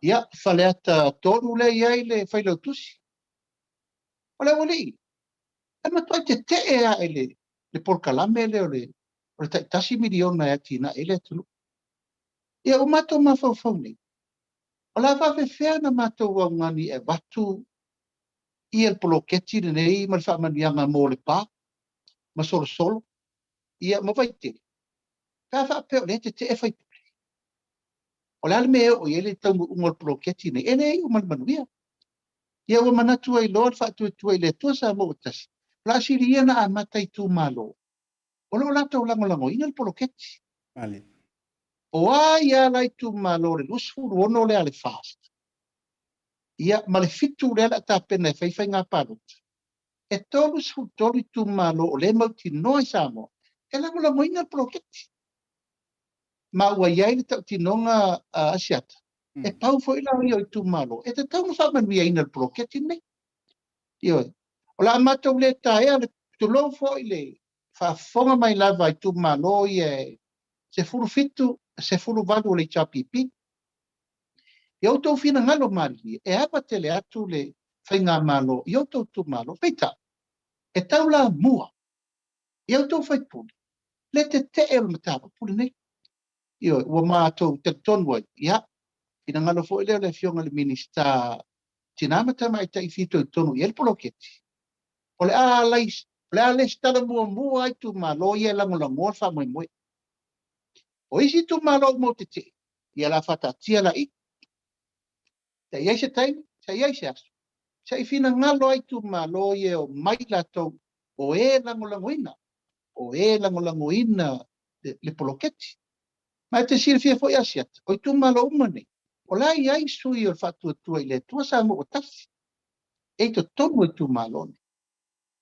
Ia, Faleata 3 lea e i ai le Failautusi. O le aualii, e matuai tetee lava i le, le polokalame lea o le, o le tai $1 miliona e atinae ai le atunuu. Ia, ua matou mafaufau nei, o le a faapefea ona matou augani e avatu ia le poloketi lenei ma le faamanuiaga mo Lepa ma Solosolo, ia ma Vaitele, pe a faapea o lea e tetee faipule. O le a le mea e oo i ai le taunuuga o le poloketi lenei? E le iu ma le manuia. Ia ua manatu ai loa le Faatuatua i le Atua Samoa ua Tasi, o le a sili ia ona amata itumalo o lo o latou lagolagoina le poloketi. O ai lava la itumalo o le 26 lea a le FAST, ia ma le 7 lea o le a tapena e fai faiga palota, e 33 itumalo o lea e mautinoa i Samoa e lagolagoina le poloketi. Ma ua i ai le tautinoga a Asiata, e pau foi la ia o itumalo e tatau ona faamanuiaina i le poloketi lenei. Ioe. O le a matou le taea le tulou foi le faafofoga mai lava a itumalo ia e 17, 18 o le HRPP. I outou finagalo malilie, e ava tele atu le faigamalo i outou itumalo. Peitai, e taulamua i outou faipule le tetee o le mataupu lenei. Ioe, ua matou talitonu ai, ia, finagalo foi lea o le Afioga i le Minisita Tina ma Tamaitai fitoitonu i ai le poloketi, o le a o le a lesitala muamua lava itumalo ia e lagolagoa le faamoemoe. O isi itumalo uma o tetee, ia o le a faataatia laia. Se i ai se taimi, se i ai se aso, se i finagalo lava itumalo ia e omai latou o e lagolagoina, o e lagolagoina le poloketi. Ma e te silafia foi Asiata, o itumalo uma nei, o la e i ai sui o le Faatuatua i le Atua Samoa ua Tasi e i totonu o itumalo nei.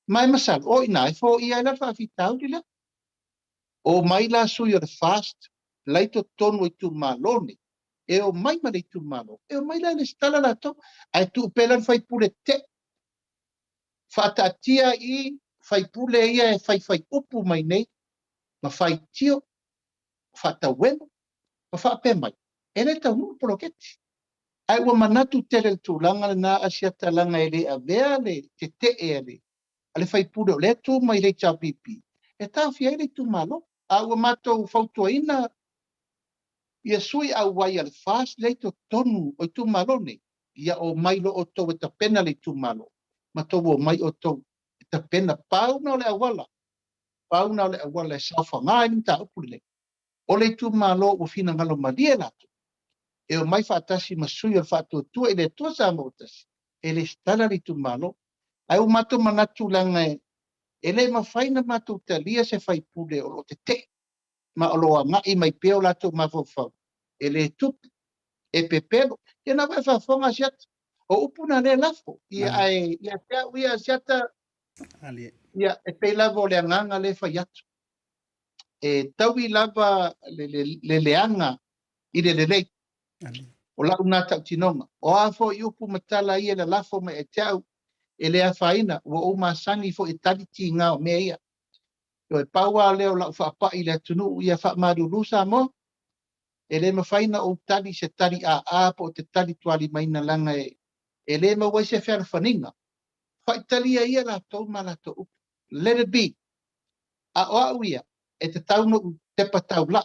Ma e masalo, o i ina e foia ai la le faafitauli lea. Omai la sui o le FAST la i totonu o itumalo nei, e omai ma le itumalo, e omai la e lesitala latou, ae tuu pea la le faipule tetee. Faataatia i faipule ia e faifai upu mai nei, ma faitio, faatauelo, ma faapea mai, e le taunuu le poloketi. Ae ua manatu tele i le tulaga lena Asiata leaga e le avea le tetee a le a le faipule o lea e tu mai i le HRPP e taofia ai le itumalo. A ua matou fautuaina ia sui auai a le FAST lea i totonu o itumalo nei, ia omai loa outou e tapena le itumalo, ma tou omai outou e tapena. Pau na o le auala, pau na o le auala e saofaga ai le mataupu lenei, o le itumalo ua finagalo malie latou e omai faatasi ma sui o le Faatuatua i le Atua Samoa ua Tasi e lesitala le itumalo. Ae ua matou manatu leaga e le mafai ona matou talia se faipule o lo o tetee ma o lo o agai mai pea o latou mafaufau e le tupu, e pepelo. Ia na ua e faafofoga Asiata, o upu na lea e lafo. Ia ae ia te au ia Asiata, ia e pei lava o le agaga lea e fai atu. E taui lava le, le, le leaga i le lelei. O lau na tautinoga. O a foi upu ma tala ia e lalafo mai ia te au, e le afaina, ua ou masani foi e tali tiga o mea ia. Ioe, pau lava lea o lau faapai i le atunuu ia faamalulu Samoa, e le mafai ona ou tali i se tali aa po o te tali tualimaina leaga e le maua ai se fealofaniga. Faitalia ia latou ma latou upu. Let it be. A o au ia, e tatau ona ou tepa taulai.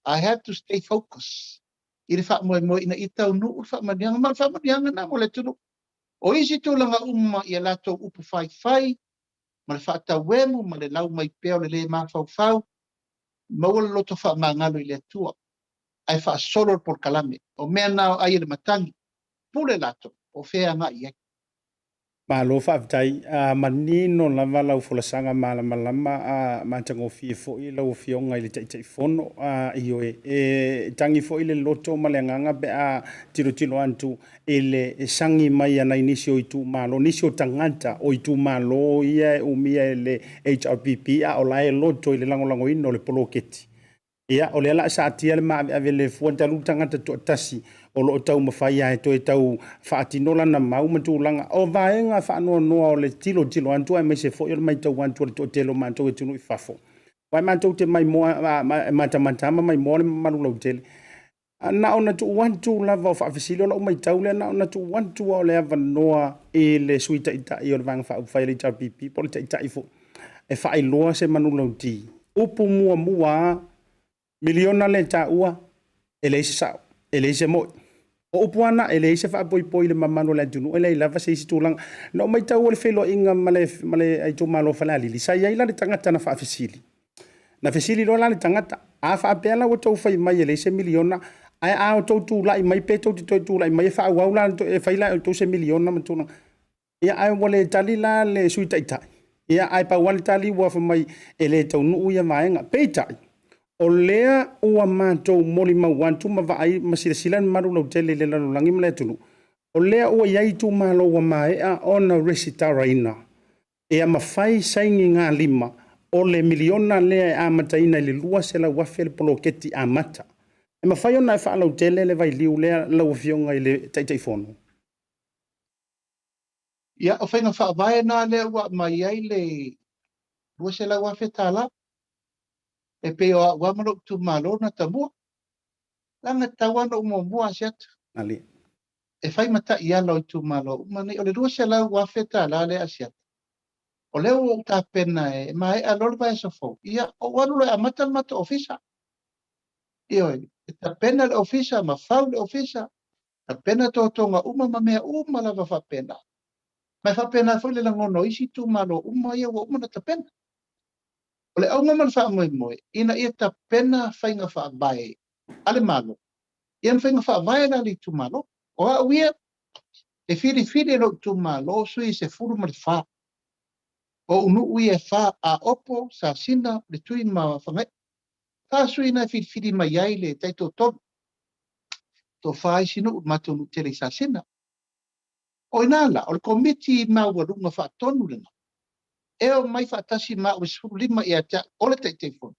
I have to stay focus i le faamoemoe ina ia taunuu le faamanuiaga, ma o le faamanuiaga lena mo le atunuu. O isi tulaga uma i a latou upu faifai ma le faatauemu ma le lau mai pea o le lē mafaufau, maua le loto faamagalo i le Atua ae faasolo le polokalame. O mea na o ai e le matagi, pule latou po o fea e agai i ai. Malo faafetai. A manino lava lau folasaga malamalama a matagofie foi lau Afioga i le Taitaifono. A ioe, e tagi foi le loto ma le agaga pe a tilotilo atu i le sagi mai a nai nisi o itumalo, nisi o tagata o itumalo ia e umia e le HRPP a o la e loto i le lagolagoina o le poloketi. Ia, o lea la a saatia le maaveave le fua talu le tagata toatasi o lo o taumafai lava e toe tau faatino lana mau ma tulaga o vaega faanoanoa o le tilotilo atu aemaise foi o le matau atu a le toatele o matou e atunuu i fafo. Aua matou te maimoa, matamata ma maimoa le mamalu lautele. Na ona tuu atu lava o faafesili, o lau matau lea, na ona tuu atu lava o le avanoa i le Sui Taitai o le Vaega Faaupufai a le HRPP po o le Taitai foi e faailoa se manulauti. Upu muamua lava, miliona lea e taua, e leai se sao, e leai se moi. O upu lava na, e leai se faapoipoi i le mamalu o le atunuu, e leai lava se isi tulaga. Na ou maitaua le feiloaiga ma le itumalo o Falealili, sa i ai la le tagata na faafesili, Na fesili loa la le tagata, A faapea la ua outou fai mai e leai se miliona, ae a outou tulai mai pe tou te toe tulai mai e faaauau la e fai la e outou se miliona ma tulaga. Ia ae ua le tali la le Sui Taitai, ia ae pau lava le tali ua fai mai e le taunuu ia vaega. Peitai, o lea ua matou molimau atu ma vaai ma silasila le mamalu lautele i le lalolagi ma le atunuu, o lea ua i ai itumalo ua maea ona resitalaina Ia ma fai sainigalima o le miliona lea e amataina i le $200,000 le poloketi amata. E mafai ona e faalautele le vailiu lea lau Afioga i le Taitaifono? Ia, o faiga faavae na lea ua aumai ai le $200,000 e pei o au lava ma lou itumalo na tamua. Leaga e tatau lava ona ou muamua Asiata. Malie. E fai ma taiala o itumalo uma nei. O le $200,000 lea Asiata, o lea ua ou tapena e maea loa le vaiaso fou, ia ou alu loa e amata le matou ofisa. Ioe, e tapena le ofisa ma fau le ofisa, tapena totoga uma ma mea uma lava faapena. Ma e faapena foi le lagona o isi itumalo uma ia ua uma ona tapena. O le auga ma le faamoemoe, ina ia tapena faiga faavae a le Malo, ia ma faiga faavae la a le itumalo. O au ia, e filifili e lou itumalo sui e 14. O ou nuu ia e fa, Aopo, Sasina, Letui ma Fagaii. Fa sui na e filifili mai ai le taitoatolu. Tofa isi nuu, le matou nuu tele i Sasina. O ina la, o le komiti maualuga faatonu lena, e omai faatasi ma au e 15 ia te au, o le Taitaifono.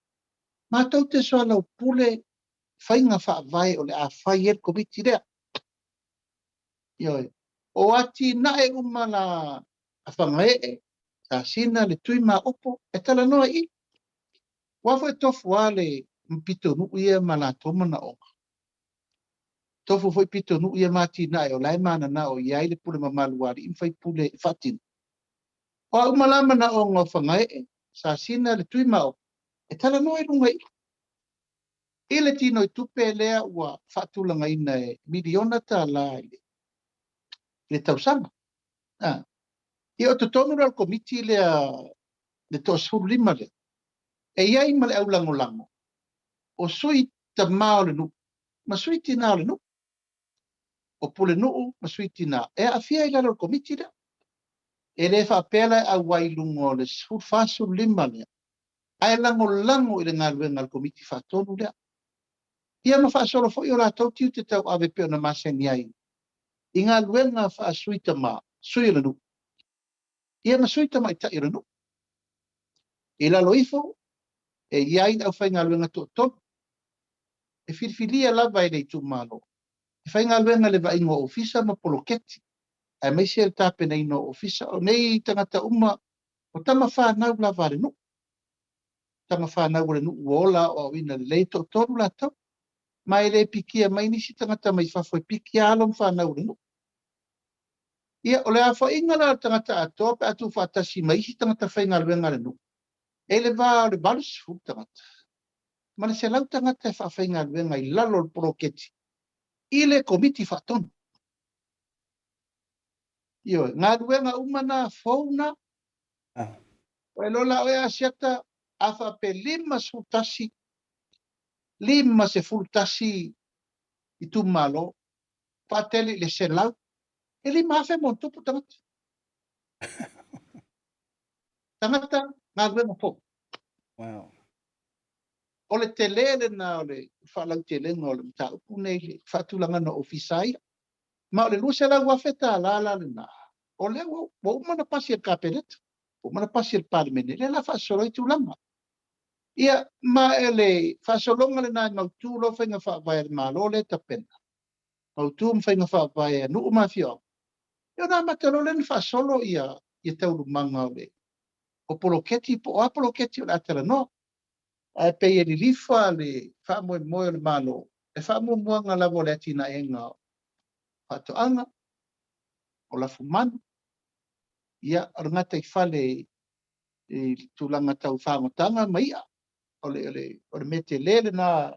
Matou te soalaupule faiga faavae o le a fai ai le komiti lea. Ioe. O atinae uma la a Fagaee, Sasina, Letui ma Aopo, e talanoa i i. Aua foi e tofu lava le pitonuu ia ma latou manaoga. Tofu foi pitonuu ia ma atinae o la e mananao i ai le pule mamalu a alii ma faipule e faatino. O a uma la manaoga o Fagaee, Sasina, Letui ma Aopo, e talanoa i luga i i. I le tinoitupe lea ua faatulagaina e miliona tala i le tausaga. Ia o totonu la o le komiti lea le toa 15 lea, e i ai ma le aulagolago o sui tama o le nuu ma sui tina o le nuu, o pulenuu ma sui tina e aafia i lalo o le komiti lea. E le faapea la e auai i luga o le 14, 15 lea, ae lagolago i le galuega a le Komiti Faatonu lea. Ia ma faasolo foi o latou tiute tauave e pei ona masani ai i galuega faa-sui tama, sui o le nuu, ia ma sui tamaitai o le nuu. I lalo ifo, e i ai le aufaigaluega toatolu e filifilia lava e le itumalo. E faigaluega i le vaaiga o ofisa ma poloketi, aemaise le tapenaina o ofisa. O nei tagata uma, o tama fanau lava a le nuu. Tama fanau a le nuu ua ola aoaoina lelei, e toatolu latou. Ma e le pikia mai nisi tagata mai fafo, e pikia alo ma fanau a le nuu. Ia, o le aofaiga la o le tagata atoa pe a tuufaatasi ma isi tagata faigaluega a le nuu, e i le va o le 80 tagata ma le 100 tagata e faafaigaluega i lalo o le poloketi i le Komiti Faatonu. Ioe, galuega uma na fou na. O e lola oe Asiata, a faapea 51, 51 itumalo, faatele i le 100, e 5,000 ma ona tupu tagata. Tagata galuega fou. Wow. O le tele lena o le faalautelega o le mataupu nei, le faatulagaga o ofisa ia. Ma o le $200,000 la lena, o lea ua uma ona pasi e le Kapeneta, ua uma ona pasi e le Palemene, lea la faasolo ai tulaga. Ia, ma e le faasologa lena e mautu loa faiga faavae a le Malo lea e tapena, mautu ma faiga faavae a nuu ma afioaga, ia ona amata loa lea ona faasolo ia taualumaga o le o poloketi po o a poloketi o le a talanoa. Ae pei e lilifa le faamoemoe o le Malo, le faamuamuaga lava o le atinaega o faatoaga, o lafumanu, ia, o le gataifale i tulaga tau fagotanga ma i'a. O le, o le, o le mea tele lena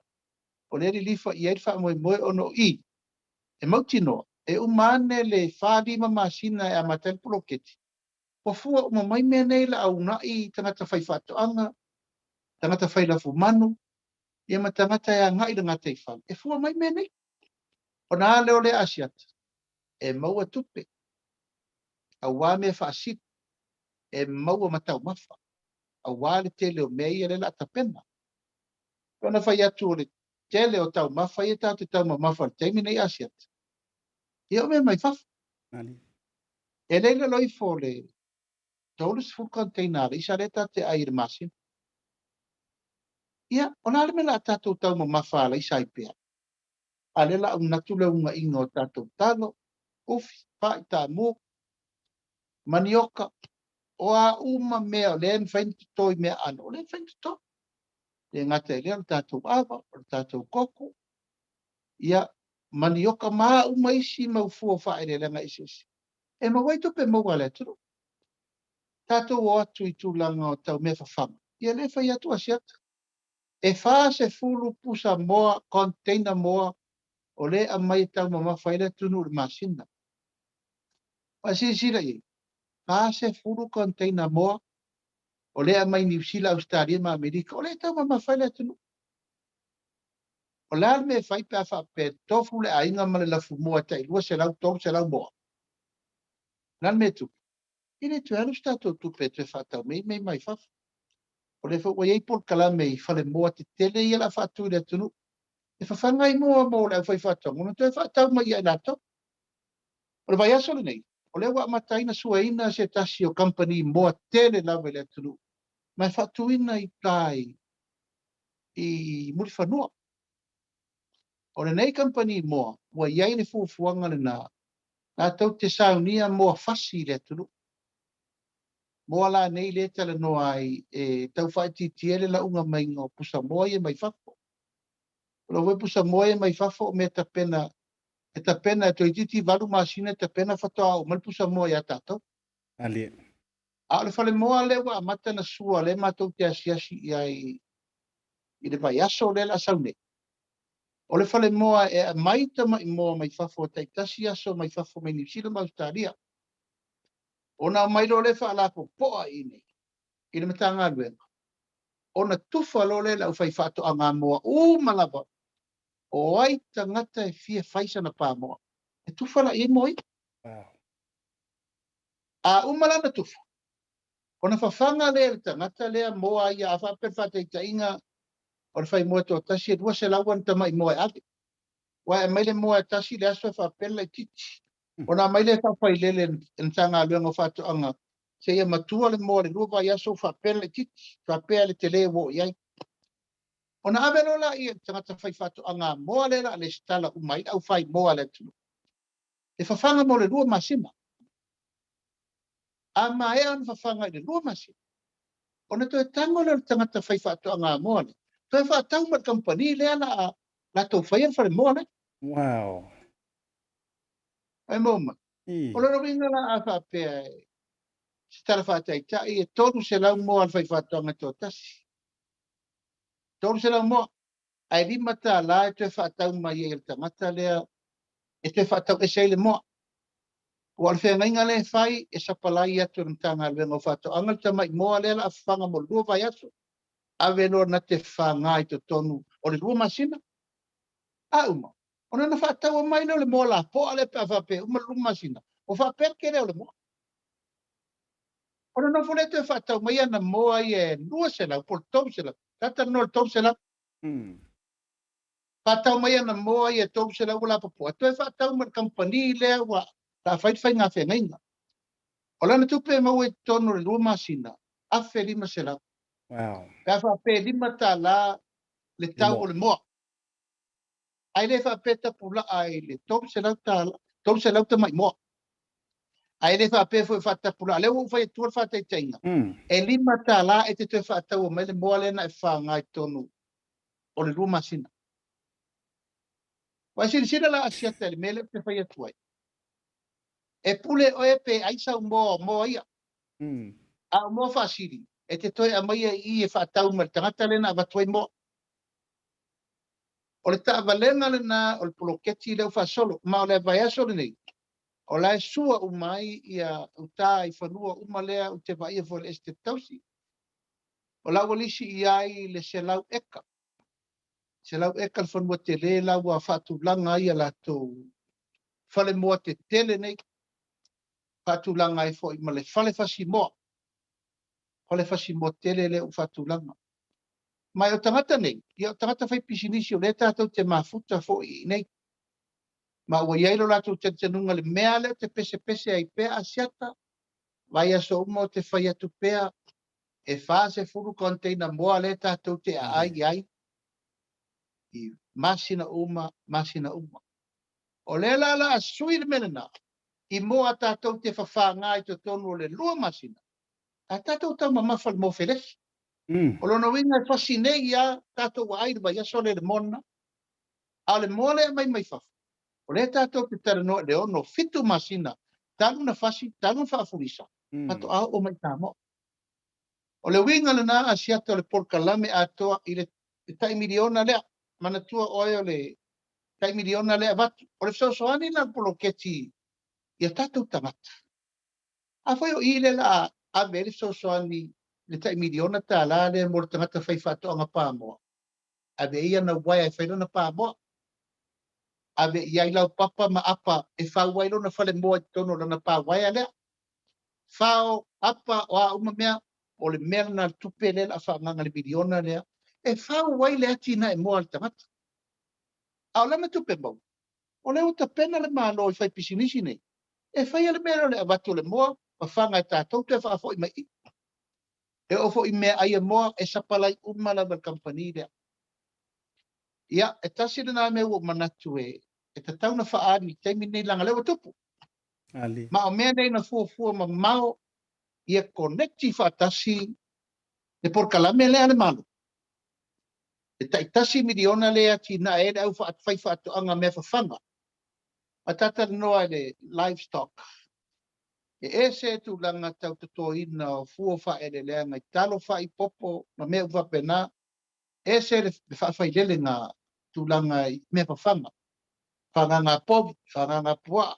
o lea lilifa i ai le faamoemoe ona o i, e mautinoa, e uma ane le 4-5 masina e amata ai le poloketi, ua fua uma mai mea nei la a uunai tagata faifaatoaga, tagata fai lafumanu, ia ma tagata e agai i le gataifale, e fua mai mea nei. Ona a lea o lea Asiata, e maua tupe, aua mea faasili, e maua ma taumafa, aua le tele o mea ia lea o le a tapena. Ona fai atu o le tele o taumafa ia tatou te taumamafa i le taimi nei Asiata, ia o mea mai fafo. E le i lalo ifo o le 30 container a le isa lea tatou te ai i le masina. Ia, o le a le mea o le a tatou taumamafa alaisa ai pea? A lea o le a unatu le unaiga o tatou talo, ufi, fai, taamu, manioka, o a uma mea o lea e mafai ona toto i meaaano, o lea e mafai ona toto. E le gata i lea o le tatou ava, o le tatou koko, ia, manioka ma a uma isi mau fua o faaeleeleaga eseese e maua ai tupe maua a le atunuu. Tatou o atu i tulaga o tau mea fafaga, ia lea e fai atu Asiata. E 40 pusa moa, container moa, o lea e aumai e taumamafa ai le atunuu i le masina. Faasilasila i ai, 40 container moa o lea e aumai Niu Sila, Ausetalia ma Amerika, o lea e taumamafa ai le atunuu. O le a le mea e fai pe a faapea e tofu le aiga ma le lafumoa e tai 200, 300 moa? O le a le mea e tupu? E le toe alu se tatou tupe e toe faatau mai mea mai fafo. O lea foi ua i ai polokalame i falemoa tetele ia o le a faatu i le atunuu, e fafaga ai moa mo le aufaifaatoaga ona toe faatau mai ia i latou. O le vaiaso lenei, o lea ua amata ai ona suaina se tasi o kamupani moa tele lava i le atunuu, ma e faatuina i uta i Mulifanua. O lenei kamupani moa, ua i ai le fuafuaga lena, latou te saunia moa fasi i le atunuu. Moa la nei lea e talanoa ai e tau faaitiitia le lauga maiga o pusamoa ia mai fafo. O lau foi pusamoa ia mai fafo o mea tapena, e tapena e toeitiiti 8 masina e tapena faatoa oo mai le pusamoa ia tatou. Malie. A o le falemoa lea ua amata ona sua, lea matou te asiasi i ai i le vaiaso lea o le a sau nei. O le falemoa e aumai tamai moa mai fafo taitasi aso mai fafo mai Niu Sila ma Ausetalia. Ona aumai loa lea faalapopoa i inei i le Matagaluega, ona tufa loa lea i le aufaifaatoaga moa uma lava, o ai tagata e fia fai sana pamoa, e tufa la i ai moa ia. Wow. A uma la ona tufa, ona fafaga lea e le tagata lea moa ia, a faapea le faataitaiga o le faimoa e toatasi e 200 ana tamai moa e ave. Ua e aumai le moa e tasi le aso e faapea le laitiiti. Ona aumai lea e faafailele e le Matagaluega o Faatoaga seia matua le moa i le 2 vaiaso ua faapea le laitiiti, faapea le tele ua oo i ai. Ona ave loa lea i le tagata faifaatoaga moa lea o le a resitala uma ai le aufaimoa a le atunuu, e fafaga mo le 2 masina. A maea ona fafaga i le 2 masina, ona toe tago lea o le tagata faifaatoaga moa lea, toe faatau ma le kamupani lea o le a latou faia le falemoa lea. Wow. Ai maua mai. O lona uiga la a faapea se tala faataitai e 300 moa a le faifaatoaga e toatasi. 300 moa, ae $5 e toe faatau mai ai e le tagata lea e toe faatau ese ai le moa. Ua o le feagaiga lea e fai, e sapalai atu e le Matagaluega o Faatoaga le tamai moa lea o le a fafaga mo le 2 vaiaso, ave loa na te fafaga i totonu o le 2 masina. A uma, ona na faataua mai lea o le moa lapoa lea pe a faapea e uma le 2 masina, ua faapea le tele o le moa. Ona nofo lea toe faatau mai ana moa ia e 200 po o le 300, talatalanoa i le 300. Faatau mai ana moa ia e 300 ua lapopoa, toe faatau ma le kamupani lea ua la fai le faiga feagaiga. O lana tupe e maua i totonu o le 2 masina, $1,500. Wow. Pe a faapea e $5 le tau o le moa. Ae le faapea tapulaa i le $300, 300 tamai moa. Ae le faapea foi faatapulaa. Lea ua ou fai atua le faataitaiga. E $5 e te toe faataua mai le moa lea na e fafaga i totonu o le 2 masina. Ua e silasila la Asiata i le mea lea ou te fai atu ai. E pule oe pe ai sau moa o moa ia. A o moa faasili, e te toe aumaia i i e faatau mai le tagata lea na avatu ai moa. O le taavalega lena o le poloketi lea ua faasolo. Ma o le vaiaso lenei, o la e sua uma ai ia uta i fanua uma lea ou te vaaia foi i le Esetete Tausi. O la ua lisi i ai le 100 eka. 100 eka le fanua tele la ua faatulaga ai a latou falemoa tetele nei. Faatulaga ai foi ma le fale fasimoa. Fale fasimoa tele lea ua faatulaga. Ma o tagata nei, ia o tagata fai pisinisi o lea tatou te mafuta foi i nei. Ma ua i ai lo latou talitonuga le mea lea ou te pesepese ai pea Asiata, vaiaso uma ou te fai atu pea e 40 container moa lea tatou te aai ai i masina uma, masina uma. O lea la la a sui le mea lena, i moa tatou te fafaga i totonu o le 2 masina, a tatou taumamafa i le moa felesi. O lona uiga e fasi nei ia tatou aai le vaiaso lea i le moa lena. A o le moa lea e aumai mai fafo, o lea tatou te talanoa i le 6, 7 masina, talu na fasi, talu na faafulisa, faatoa oo mai i Samoa. O le uiga lena Asiata o le polokalame atoa i le tai miliona lea. Manatua oe o le tai miliona lea avatu. O le fesoasoani la le poloketi ia tatou tagata. A foi o i lea la a ave ai le fesoasoani le tai miliona tala lea mo le tagata faifaatoaga pamoa. Ave i ana uaea e fai lona pamoa. Ave i ai laupapa ma apa e fau ai lona falemoa i totonu o lana pauaea lea. Fao, apa, o a uma mea, o le mea lena le tupe lea la a faaagaga le miliona lea, e fau ai le atinae moa a le tagata. A o lana tupe maua, o lea ua tapena le Malo i fai pisinisi nei, e faia le mea lea o le avatu o le moa, fafaga e tatou toe faafoi mai i. E oo foi i meaai a moa, e sapalai uma lava e le kamupani lea. Ia, e tasi lena mea ua ou manatu e tatau ona faaali i le taimi lenei leaga o lea ua tupu. Ma o mea nei na fuafua mamao ia koneti faatasi le polokalame lea a le Malo. Le tai $1 miliona lea e atinae ai le au faifaatoaga mea fafaga. A talatalanoa i le livestock, e ese tulaga tau totoina o fua o faaeleeleaga i talo faaipopo ma mea uma faapena, ese le faafailelega tulaga i mea fafaga, fagaga povi, fagaga puaa,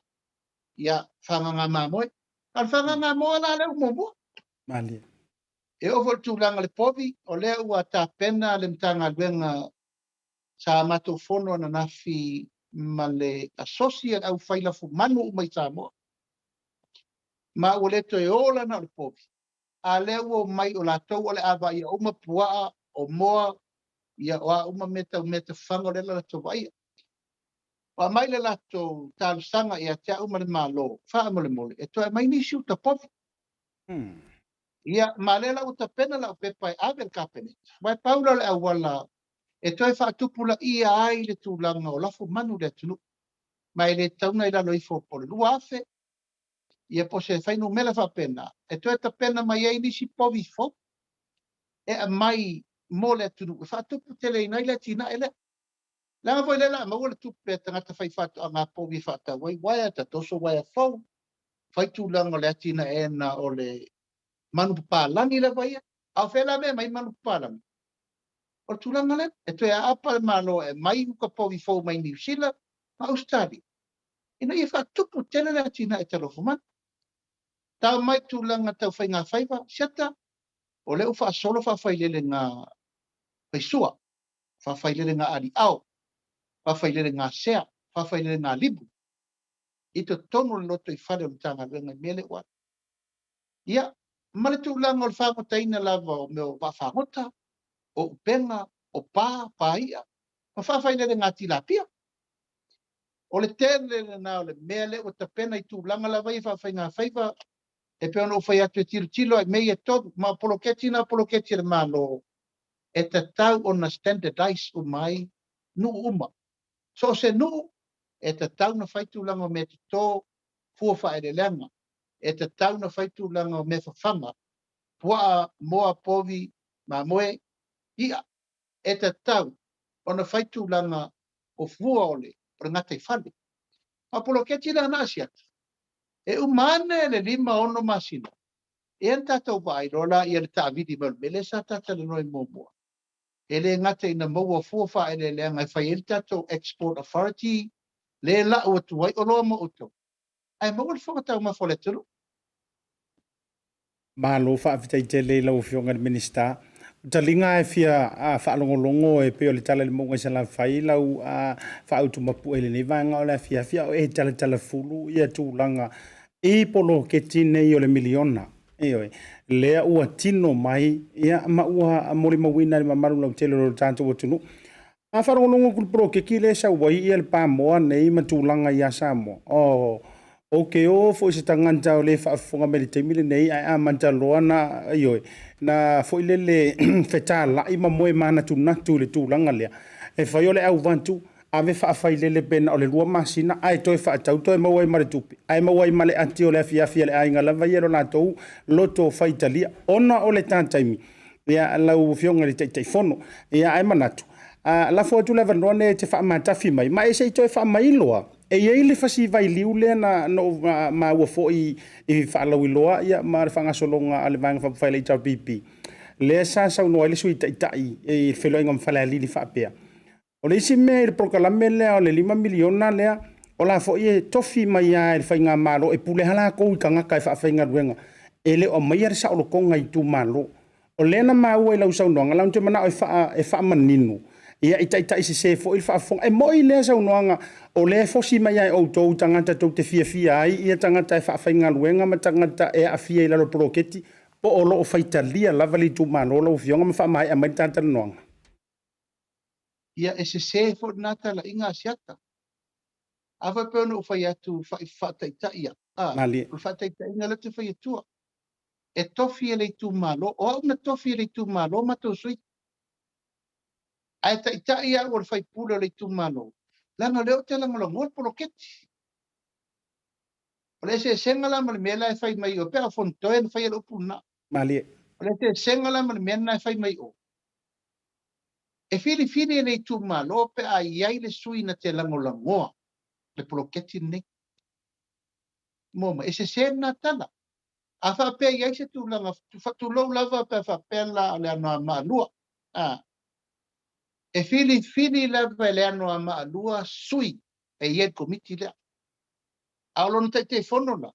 ia fagaga mamoe. A o le fagaga moa la lea ua muamua. Malie. E oo foi i le tulaga o le povi, o lea ua tapena le Matagaluega sa matou fono ananafi ma le asosi a le aufai lafumanu uma i Samoa. Ma ua le toe o la na o le povi, a lea ua omai o latou o le a vaaia uma puaa, o moa, ia o a uma mea tau mea tafaga o lea la latou vaaia. Ua aumai le latou talosaga ia te au ma le Malo, faamolemole, e toe aumai nisi uta povi. Ia, ma lea la ua tapena lau pepa e ave i le Kapeneta. Aua e pau la o le auala E toe faatupulaia ai le tulaga o lafumanu i le atunuu, ma e le tatau ona i lalo ifo po o le 2,000, ia po o se fuainumera faapena, e toe tapena mai ai nisi povi fou e aumai mo le atunuu e faatuputeleina ai le atinae lea. Leaga foi lea o le a maua le tupe a tagata faifaatoaga povi e faatau ai uaea, tatoso uaea fou, fai tulaga o le atinaeina o le manupapalagi lava ia. A o fea la mea e aumai ai manupapalagi? O le tulaga lea, e toe aapa le Malo e aumai uka povi fou mai Niu Sila ma Ausetalia ina ia faatupu tele le atinae talofa. Tau mai tulaga tau faigafaiva, siata, o lea ua faasolo faafailelega faisua, faafailelega aliao, faafailelega sea, faafailelega limu i totonu o le lotoifale o le Matagaluega i mea lea ua alu. Ia, ma le tulaga o le fagotaina lava o mea o vaafagota, o upega, o pa, pa i'a, ma faafailelega tilapia. O le tele lena o le mea lea ua tapena i tulaga lava ia faafaigafaiva, e pei ona ou fai atu e tilotilo lava i mea ia e tolu, ma o poloketi na o poloketi a le Malo e tatau ona standardize uma ai nuu uma. So o se nuu e tatau ona fai tulaga o mea toto, fua faaeleeleaga, e tatau ona fai tulaga o mea fafaga, puaa, moa, povi, mamoe, i'a, e tatau ona fai tulaga o fua o le gataifale. A o poloketi la na Asiata, e uma ane le 5, 6 masina, ia na tatou vaai loa lea i le taavili mai o le mea lea sa tatalanoa ai muamua. E le gata ina maua fua faaeleeleaga e fai ai le tatou Export Authority, le lau atu ai oloa mo outou, ae maua le fofoga taumafa o le atunuu. Malo faafetai tele i lau Afioga i le Minisita. O taliga e fia faalogologo e pei o le tala i le mauga i Salafai lau faautumapue i lenei vaega o le afiafi, a o e talatalafulu ia tulaga i poloketi nei o le miliona. Ioe, lea ua tino mai ia, ma ua molimauina e le mamalu lautele o le tatou atunuu. A faalogologo atu i le poloketi lea e sau ai ia le pamoa nei ma tulaga ia Samoa, oh, ou te o foi i se tagata o lea e faafofoga mai i le taimi lenei ae amata loa na, ioe, na foi lele fetalai ma moe manatunatu i le tulaga lea. E fai o le auvatu, ave faafailele pe na o le 2 masina ae toe faatau toe maua ai ma le tupe, ae maua ai ma le ati o le afiafi a le aiga lava ia lo latou loto faitalia. Ona o le ta taimi, ia lau Afioga i le Taitaifono, ia ae manatu, a lafo atu le avanoa nei e te faamatafi mai, ma e se i toe faamailoa, e i ai le fasi vailiu lea na ou maua foi i faalauiloa ia ma le faagasologa a le Vaega Faaupufai a le HRPP, lea sa saunoa ai le Sui Taitai i le feiloaiga ma Falealili faapea, O le isi mea i le polokalame lea o le $5 miliona lea, o la foi e tofi mai lava e le faigamalo e pule lava latou i tagata e faafaigaluega, e le o aumaia le saolotoga i itumalo. O lea na maua i lau saunoaga, leaga ou te manao e faamanino, ia i taitaisese foi le faafofoga. E moi lea saunoaga, o lea e fosi mai lava e outou i tagata tou te fiafia ai ia tagata e faafaigaluega ma tagata e aafia i lalo o le poloketi, po o lo o faitalia lava le itumalo lau Afioga ma faamaea mai le ta talanoaga. Ia, e sese foi lena talaiga Asiata. A foi pei ona ou fai atu faataitai au, a, o le faataitaiga lea ou te fai atua. E tofi e le itumalo, o au na tofi e le itumalo matou sui. Ae taitai au o le faipule o le itumalo, leaga o lea ou te lagolagoa le poloketi. O le eseesega la ma le mea la e fai mai o, pe a o Fonotoe na faia le upu lena. Malie. O le eseesega la ma le mea lena e fai mai o, E filifili e le itumalo pe a i ai le sui na te lagolagoa le poloketi lenei. Mua mai, e sese lena tala. A faapea e i ai se tulaga, tulou lava pe a faapea la o le Anoamaa 2, a, e filifili lava e le Anoamaa 2 sui e i ai le komiti lea. A o lona Taitaifono la,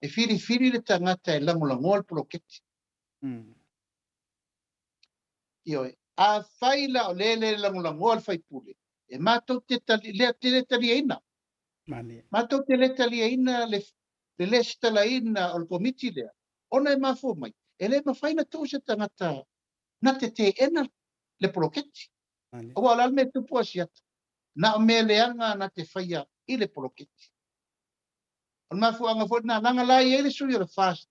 e filifili le tagata e lagolagoa le poloketi. Ioe. Afai la o lea e le lagolagoa le faipule, e matou te tali, le, te le taliaina. Matou te le taliaina le, le lesitalaina o le komiti lea, ona e mafua mai, e le mafai ona tuu se tagata na te teena le poloketi. Aua o le a le mea e tupu Asiata? Na o mea leaga na te faia i le poloketi. O le mafuaaga foi lena, leaga la e i ai le sui o le FAST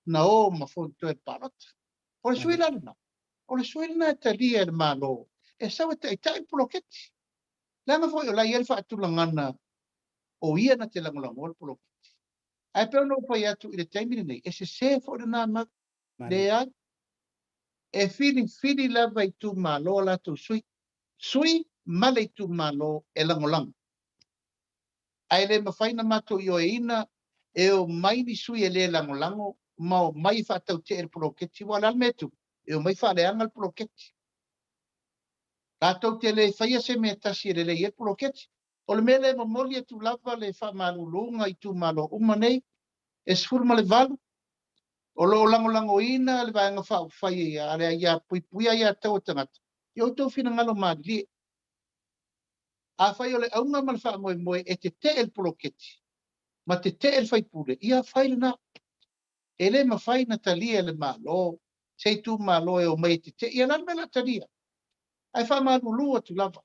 na o ma Fonotoe i le palota. O le sui la lena, o le sui lena e talia e le Malo. E sau e taitai le poloketi. Leaga foi o la e i ai le faatulagana o ia na te lagolagoa le poloketi. Ae pei ona ou fai atu i le taimi lenei, e sese foi lena mau. Leai. E filifili lava itumalo a latou sui. Sui ma le itumalo e lagolago. Ae le mafai ona matou ioeina e omai ni sui e le lagolago ma omai e faatautee le poloketi, aua o le a le mea e tupu? E omai faaleaga le poloketi. Latou te le faia se mea e tasi e lelei ai le poloketi. O le mea lea e momoli atu lava le faamaluluga i itumalo uma nei e 18 o lo o lagolagoina le Vaega Faaupufai a le Aia Puipuia Aiatatau a Tagata i outou finagalo malilie. Afai o le auga ma le faamoemoe e tetee le poloketi ma tetee le faipule, ia fai lena. E le mafai ona talia e le Malo se itumalo e omai e tetee. Ia o le a le mea o le a talia? Ae faamalulu atu lava.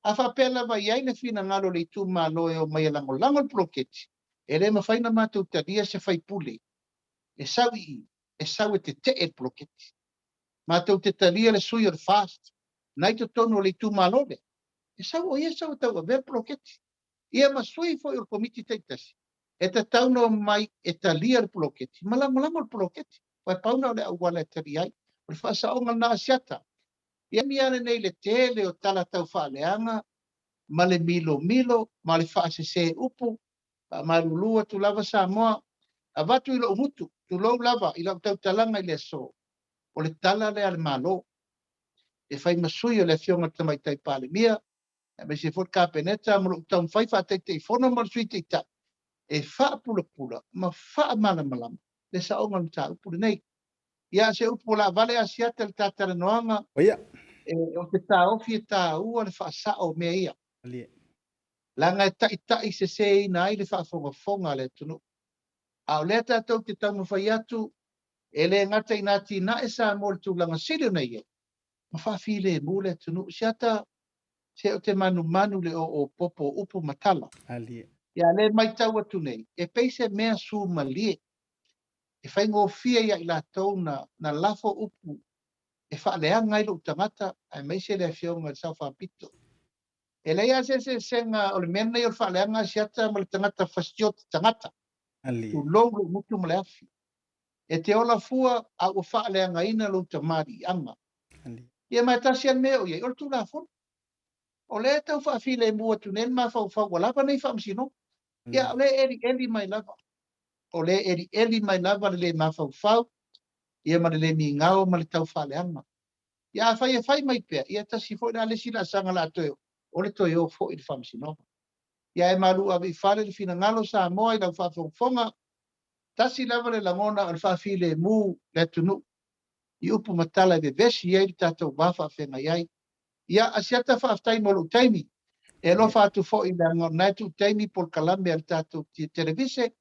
A faapea lava e i ai le finagalo o le itumalo e omai e lagolago le poloketi, e le mafai ona matou talia se faipule e sau i i, e sau e tetee le poloketi. Matou te talia le sui o le FAST na i totonu o le itumalo lea, e sau o ia e sau e tauavea le poloketi. Ia ma sui foi o le Komiti taitasi, e tatau ona omai e talia le poloketi ma lagolago le poloketi. Aua e pau lena o le auala e talia ai. O le faasaoga lena a Asiata. Ia taimi lava lenei i le tele o tala taufaaleaga ma le milomilo ma le faasese upu, faamalulu atu lava Samoa, avatu i lou gutu, tulou lava i lau tautalaga i le aso, o le tala lea a le Malo e fai ma sui o le Afioga i le Tamaitai Palemia, aemaise foi le Kapeneta ma lou taumafai faa-Taitaifono ma le Sui Taitai e faapulapula ma faamalamalama le saoga o le mataupu lenei. Ia, a se upu ua laavale Asiata i le ta talanoaga, ou te taofi e taua le faasao o mea ia, leaga e taitaiseseina ai le faafogafoga a le atunuu. A o lea tatou te taumafai atu, e le gata ina atinae Samoa i le tulaga sili ona i ai, ma faafilemu le atunuu. Asiata, se ou te manumanu i le oo popo o upu ma tala. Ia, o lea e matau atu nei, e pei se mea sumalie e faigofie ia i latou na lafo upu e faaleaga ai lou tagata aemaise le Afioga i le Sao Faapito. E leai lava se eseesega o le mea lenei o le faaleaga Asiata ma le tagata fasioti tagata. Tulou lou gutu ma le afi. E te ola fua a ua faaleagaina lou tamaliiaga. Ia ma e tasi lava le mea e oo i ai, o le Tulafono. O lea e tau faafilemu atu nei le mafaufau ua lava nei faamasinoga. Ia o lea e elieli mai lava. O lea e elieli mai lava le le mafaufau, ia ma le le migao ma le tau faaleaga. Ia afai e fai mai pea, ia tasi foi la le isi laasaga o le a toe oo, o le toe o foi i le faamasinoga. Ia ae malu ave i fale le finagalo Samoa i lau faafogafoga, tasi lava le lagona o le faafilemu le atunuu i upu ma tala e vevesi ai le tatou va faafeagai ai. Ia, Asiata faafetai mo lou taimi. E alofa atu foi leaga o lena e tuu taimi polokalame a le tatou televise,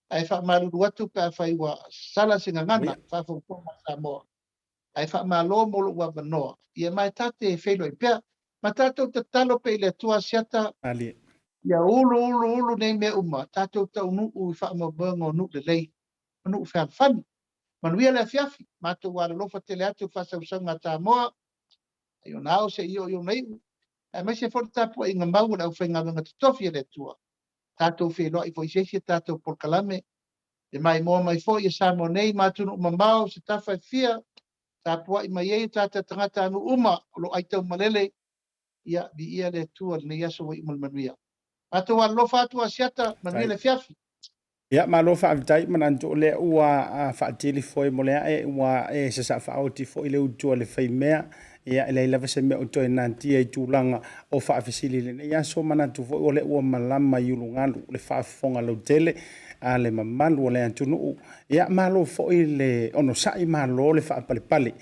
ae faamalulu atu pe afai ua sala se gagana faafogafoga a Samoa. Ae faamalo mo lou avanoa. Ia ma e ta te feiloai pea. Ma tatou tatalo pea i le Atua Asiata, ia ulu ulu ulu nei mea uma, tatou taunuu i faamoemoega o nuu lelei ma nuu fealofani. Manuia le afiafi, matou alolofa tele atu i le faasausauga a Samoa, mai ona ao seia oo i ona iu, aemaise foi le tapuaiga mau a le aufaigaluega totofi a le Atua. Tatou feiloai foi i se isi a tatou polokalame, e maimoa mai foi e Samoa nei ma atunuu mamao se tafa e fia tapuai mai ai o tatou tagatanuu uma o lo o aitaumalele. Ia, viia le Atua i lenei aso ua iu ma le manuia. Matou alolofa atu Asiata, manuia le afiafi. Ia, malo faafetai manatu o lea ua faatili foi mo le ae ua e sasaa faaoti foi le utu a le faimea. Ia, e leai lava se mea o toe natia i tulaga o faafesili i lenei aso. Manatu foi o lea ua malama i ulugalu le faafofoga lautele a le mamalu o le atunuu. Ia, malo foi le onosai, malo le faapalepale.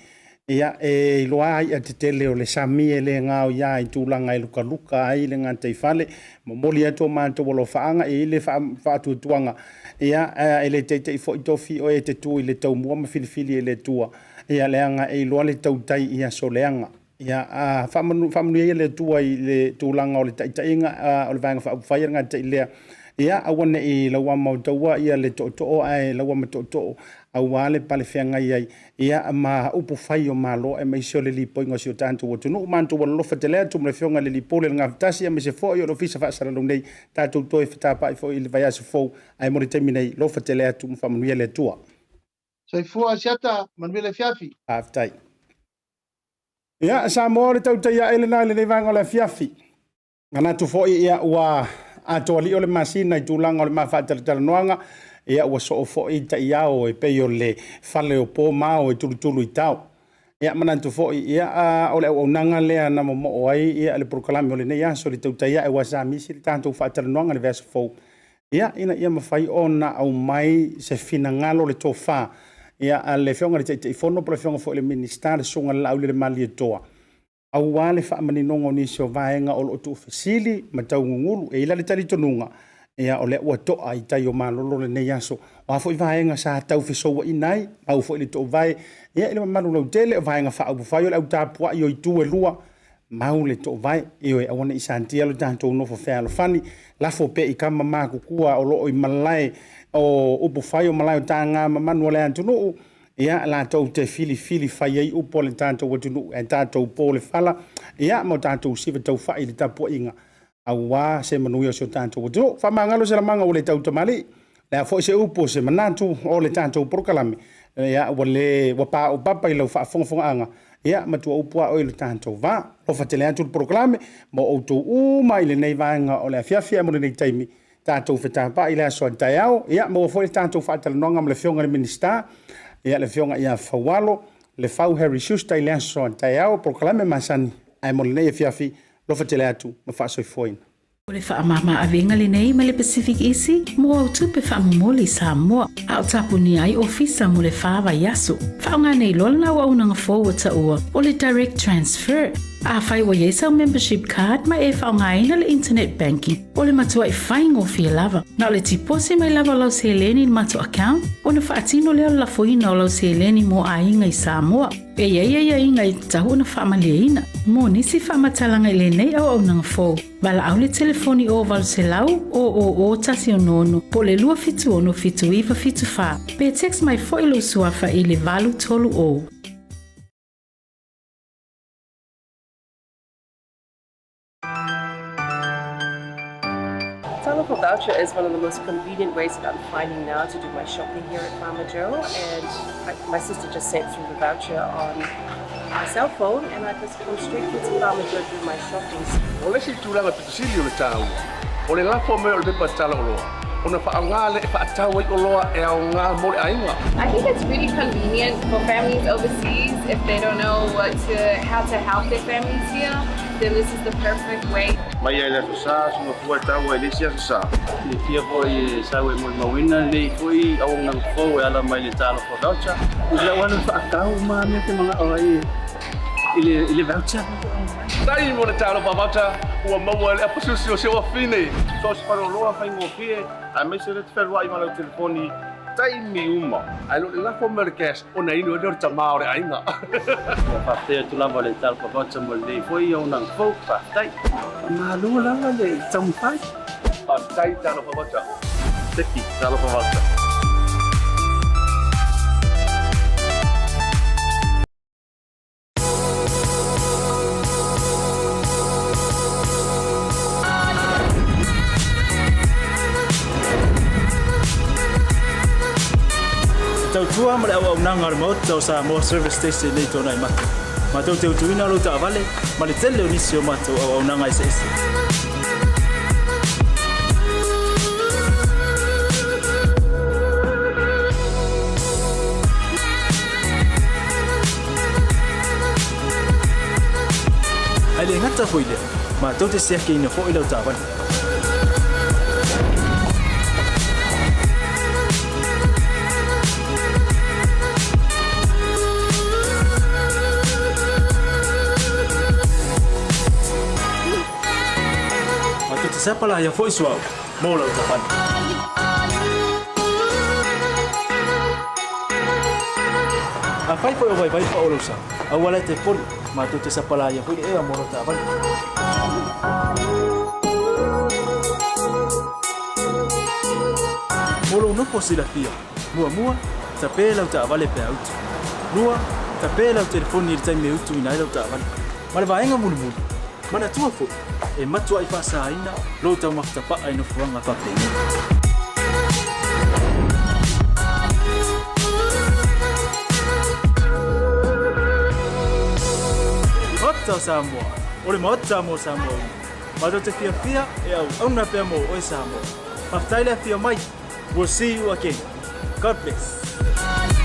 Ia, e iloa lava i'a tetele o le sami e le gaoia i tulaga e lukaluka ai le gataifale. Momoli atu o matou alofaaga e i ai le faatuatuaga, ia, e le teitei foi tofi oe e te tu i le taumua ma filifili e le Atua, ia, leaga e iloa le tautai i aso leaga. Ia, a faamanuia ia le Atua i le tulaga o le taitaiga o le Vaega Faaupufai a le gataitailea. Ia, aua ne i lauama o taua ia le tootoo ae lauama tootoo aua le pale feagai ai ia ma upu fai o Malo aemaise o le lipoiga o si o tatou atunuu. Matou alolofa tele atu ma le Afioga i le Alii Pule o le Gafatasi aemaise foi o le Ofisa Faasalalau nei, tatou toe fetapai foi i le vaiaso fou, ae mo le taimi nei, lofa tele atu ma faamanuia le Atua. Soifua Asiata, manuia le afiafi. Faafetai. Ia, Samoa o le tautai ae lena i lenei vaega o le afiafi. Manatu foi ia ua atoa lio le masina i tulaga o le ma faatalatalanoaga, ia ua soo foi taiao e pei o le fale o po ma ao e tulutulu i tao. Ia manatu foi ia o le auaunaga lea na momoo ai ia le polokalame o lenei aso i le tautai ae aua sa misi le tatou faatalanoaga i le vaiaso fou, ia ina ia mafai ona aumai se finagalo le tofa ia a le Afioga i le Taitaifono po o le Afioga foi i le Minisita le Susuga i le Laaulialemalietoa, aua le faamaninoga o nisi o vaega o lo o tuufesili ma taugugulu. E i ai la le talitonuga, ia o lea ua to'a i tai o malolo lenei aso. O a foi vaega sa tau fesouaina ai, mau foi le toovae, ia i le mamalu lautele o vaega faaupufai o le au tapuai o itu e lua, mau le toovae, ioe, aua ne i satia lo tatou nofo fealofani, lafo pea i kama matutua o lo o i malae o upufai o malae o taga ma manu o le atunuu, ia latou te filifili fai ai upu a le tatou atunuu, ae tatou po le fala, ia ma o tatou siva taufai i le tapuaiga aua se manuia o si o tatou atunuu. Faamagalo se lamaga ua le tautamalii, le a foi se upu o se manatu o le tatou polokalame, ia ua le ua paopapa i lau faafogafogaaga, ia matua upu a oe i le tatou va. Alofa tele atu le polokalame ma outou uma i lenei vaega o le afiafi ae mo lenei taimi, tatou fetapai i le aso a taeao, ia maua foi le tatou faatalanoaga ma le Afioga i le Minisita, ia le Afioga ia Faualo Lefau Harry Schuster i le aso a taeao, polokalame masani, ae mo lenei afiafi, alofa tele atu ma faasoifuaina. O le faamama-avega lenei ma le Pacific Easy mo au tupe faamomoli i Samoa, a o tapunia ai ofisa mo le fa vaiaso. Faaaoga nei loa lena auaunaga fou ua taua o le Direct Transfer. Afai ua i ai sau membership card ma e faaaogaina le internet banking, O le matuai faigofie lava. Na o le tiposi mai lava o lau seleni i le matou account, ona faatino lea o le lafoina o lau seleni mo aiga i Samoa. E i ai aiaiga e tatau ona faamalieina. Mo nisi faamatalaga i lenei auaunaga fou, valaau le telefoni o 800 000 166 po o le 276 7974 pe text mai foi lou suafa i le 830. Talofa voucher is one of the most convenient ways that I'm finding now to do my shopping here at Farmer Joe, and my sister just sent through the voucher on my cell phone, and I just come straight here to Farmer Joe to do my shopping. O le isi tulaga pito sili o le taua, o le lafo mai o le pepa tala oloa, ona faaaoga lea e faatau ai oloa e aoga mo le aiga. I think it's really convenient for families overseas if they don't know what to, how to help their families here, then this is the perfect way. Mai lava i le Aso Sa, soga fua e taua i le isi Aso Sa. Silafia foi e sau e molimauina lenei foi auaunaga fou e ala mai le Talofa Voucher. I lau alu faatau ma mea te manao ai i le voucher. Tai mo le Talofa Voucher ua maua e le apasusi o si ou afine. So o se faleoloa faigofie aemaise le te fealuai ma lau telefoni taimi uma. Ae le o le lafo mai o le cash ona inu ai lea o le tama o le aiga. Ua faafetai atu lava le Talofa Voucher mo lenei foi auaunaga fou. Faafetai. Faamalo lava le taumafai. Faafetai Talofa Voucher. Seki Talofa Voucher. Te tautua ma le auaunaga a le Maota o Samoa Service Station nei Tonai Mata. Matou te utuina lou taavale ma le tele o nisi o matou auaunaga eseese. Ae le gata foi i lea, matou te siakiina foi lau taavale. Matou te sapalaia foi suauu mo lau taavale. Afai foi o vaivai pao lou sa, aua la e te poli, matou te sapalaia foi le ea mo lau taavale. Mo lou nofo silafia, muamua, tapē lau taavale pe a utu. Lua, tapē lau telefoni i le taimi e utuina ai lau taavale. Ma le vaega mulimuli, manatua foi, e matuai faasaina lou taumafa tapaa i nofoaga faapenei. Maota o Samoa, o le Maota mo Samoa uma. Matou te fiafia e auauna pea mo oe Samoa. Faafetai le afio mai. We'll see you again. God bless.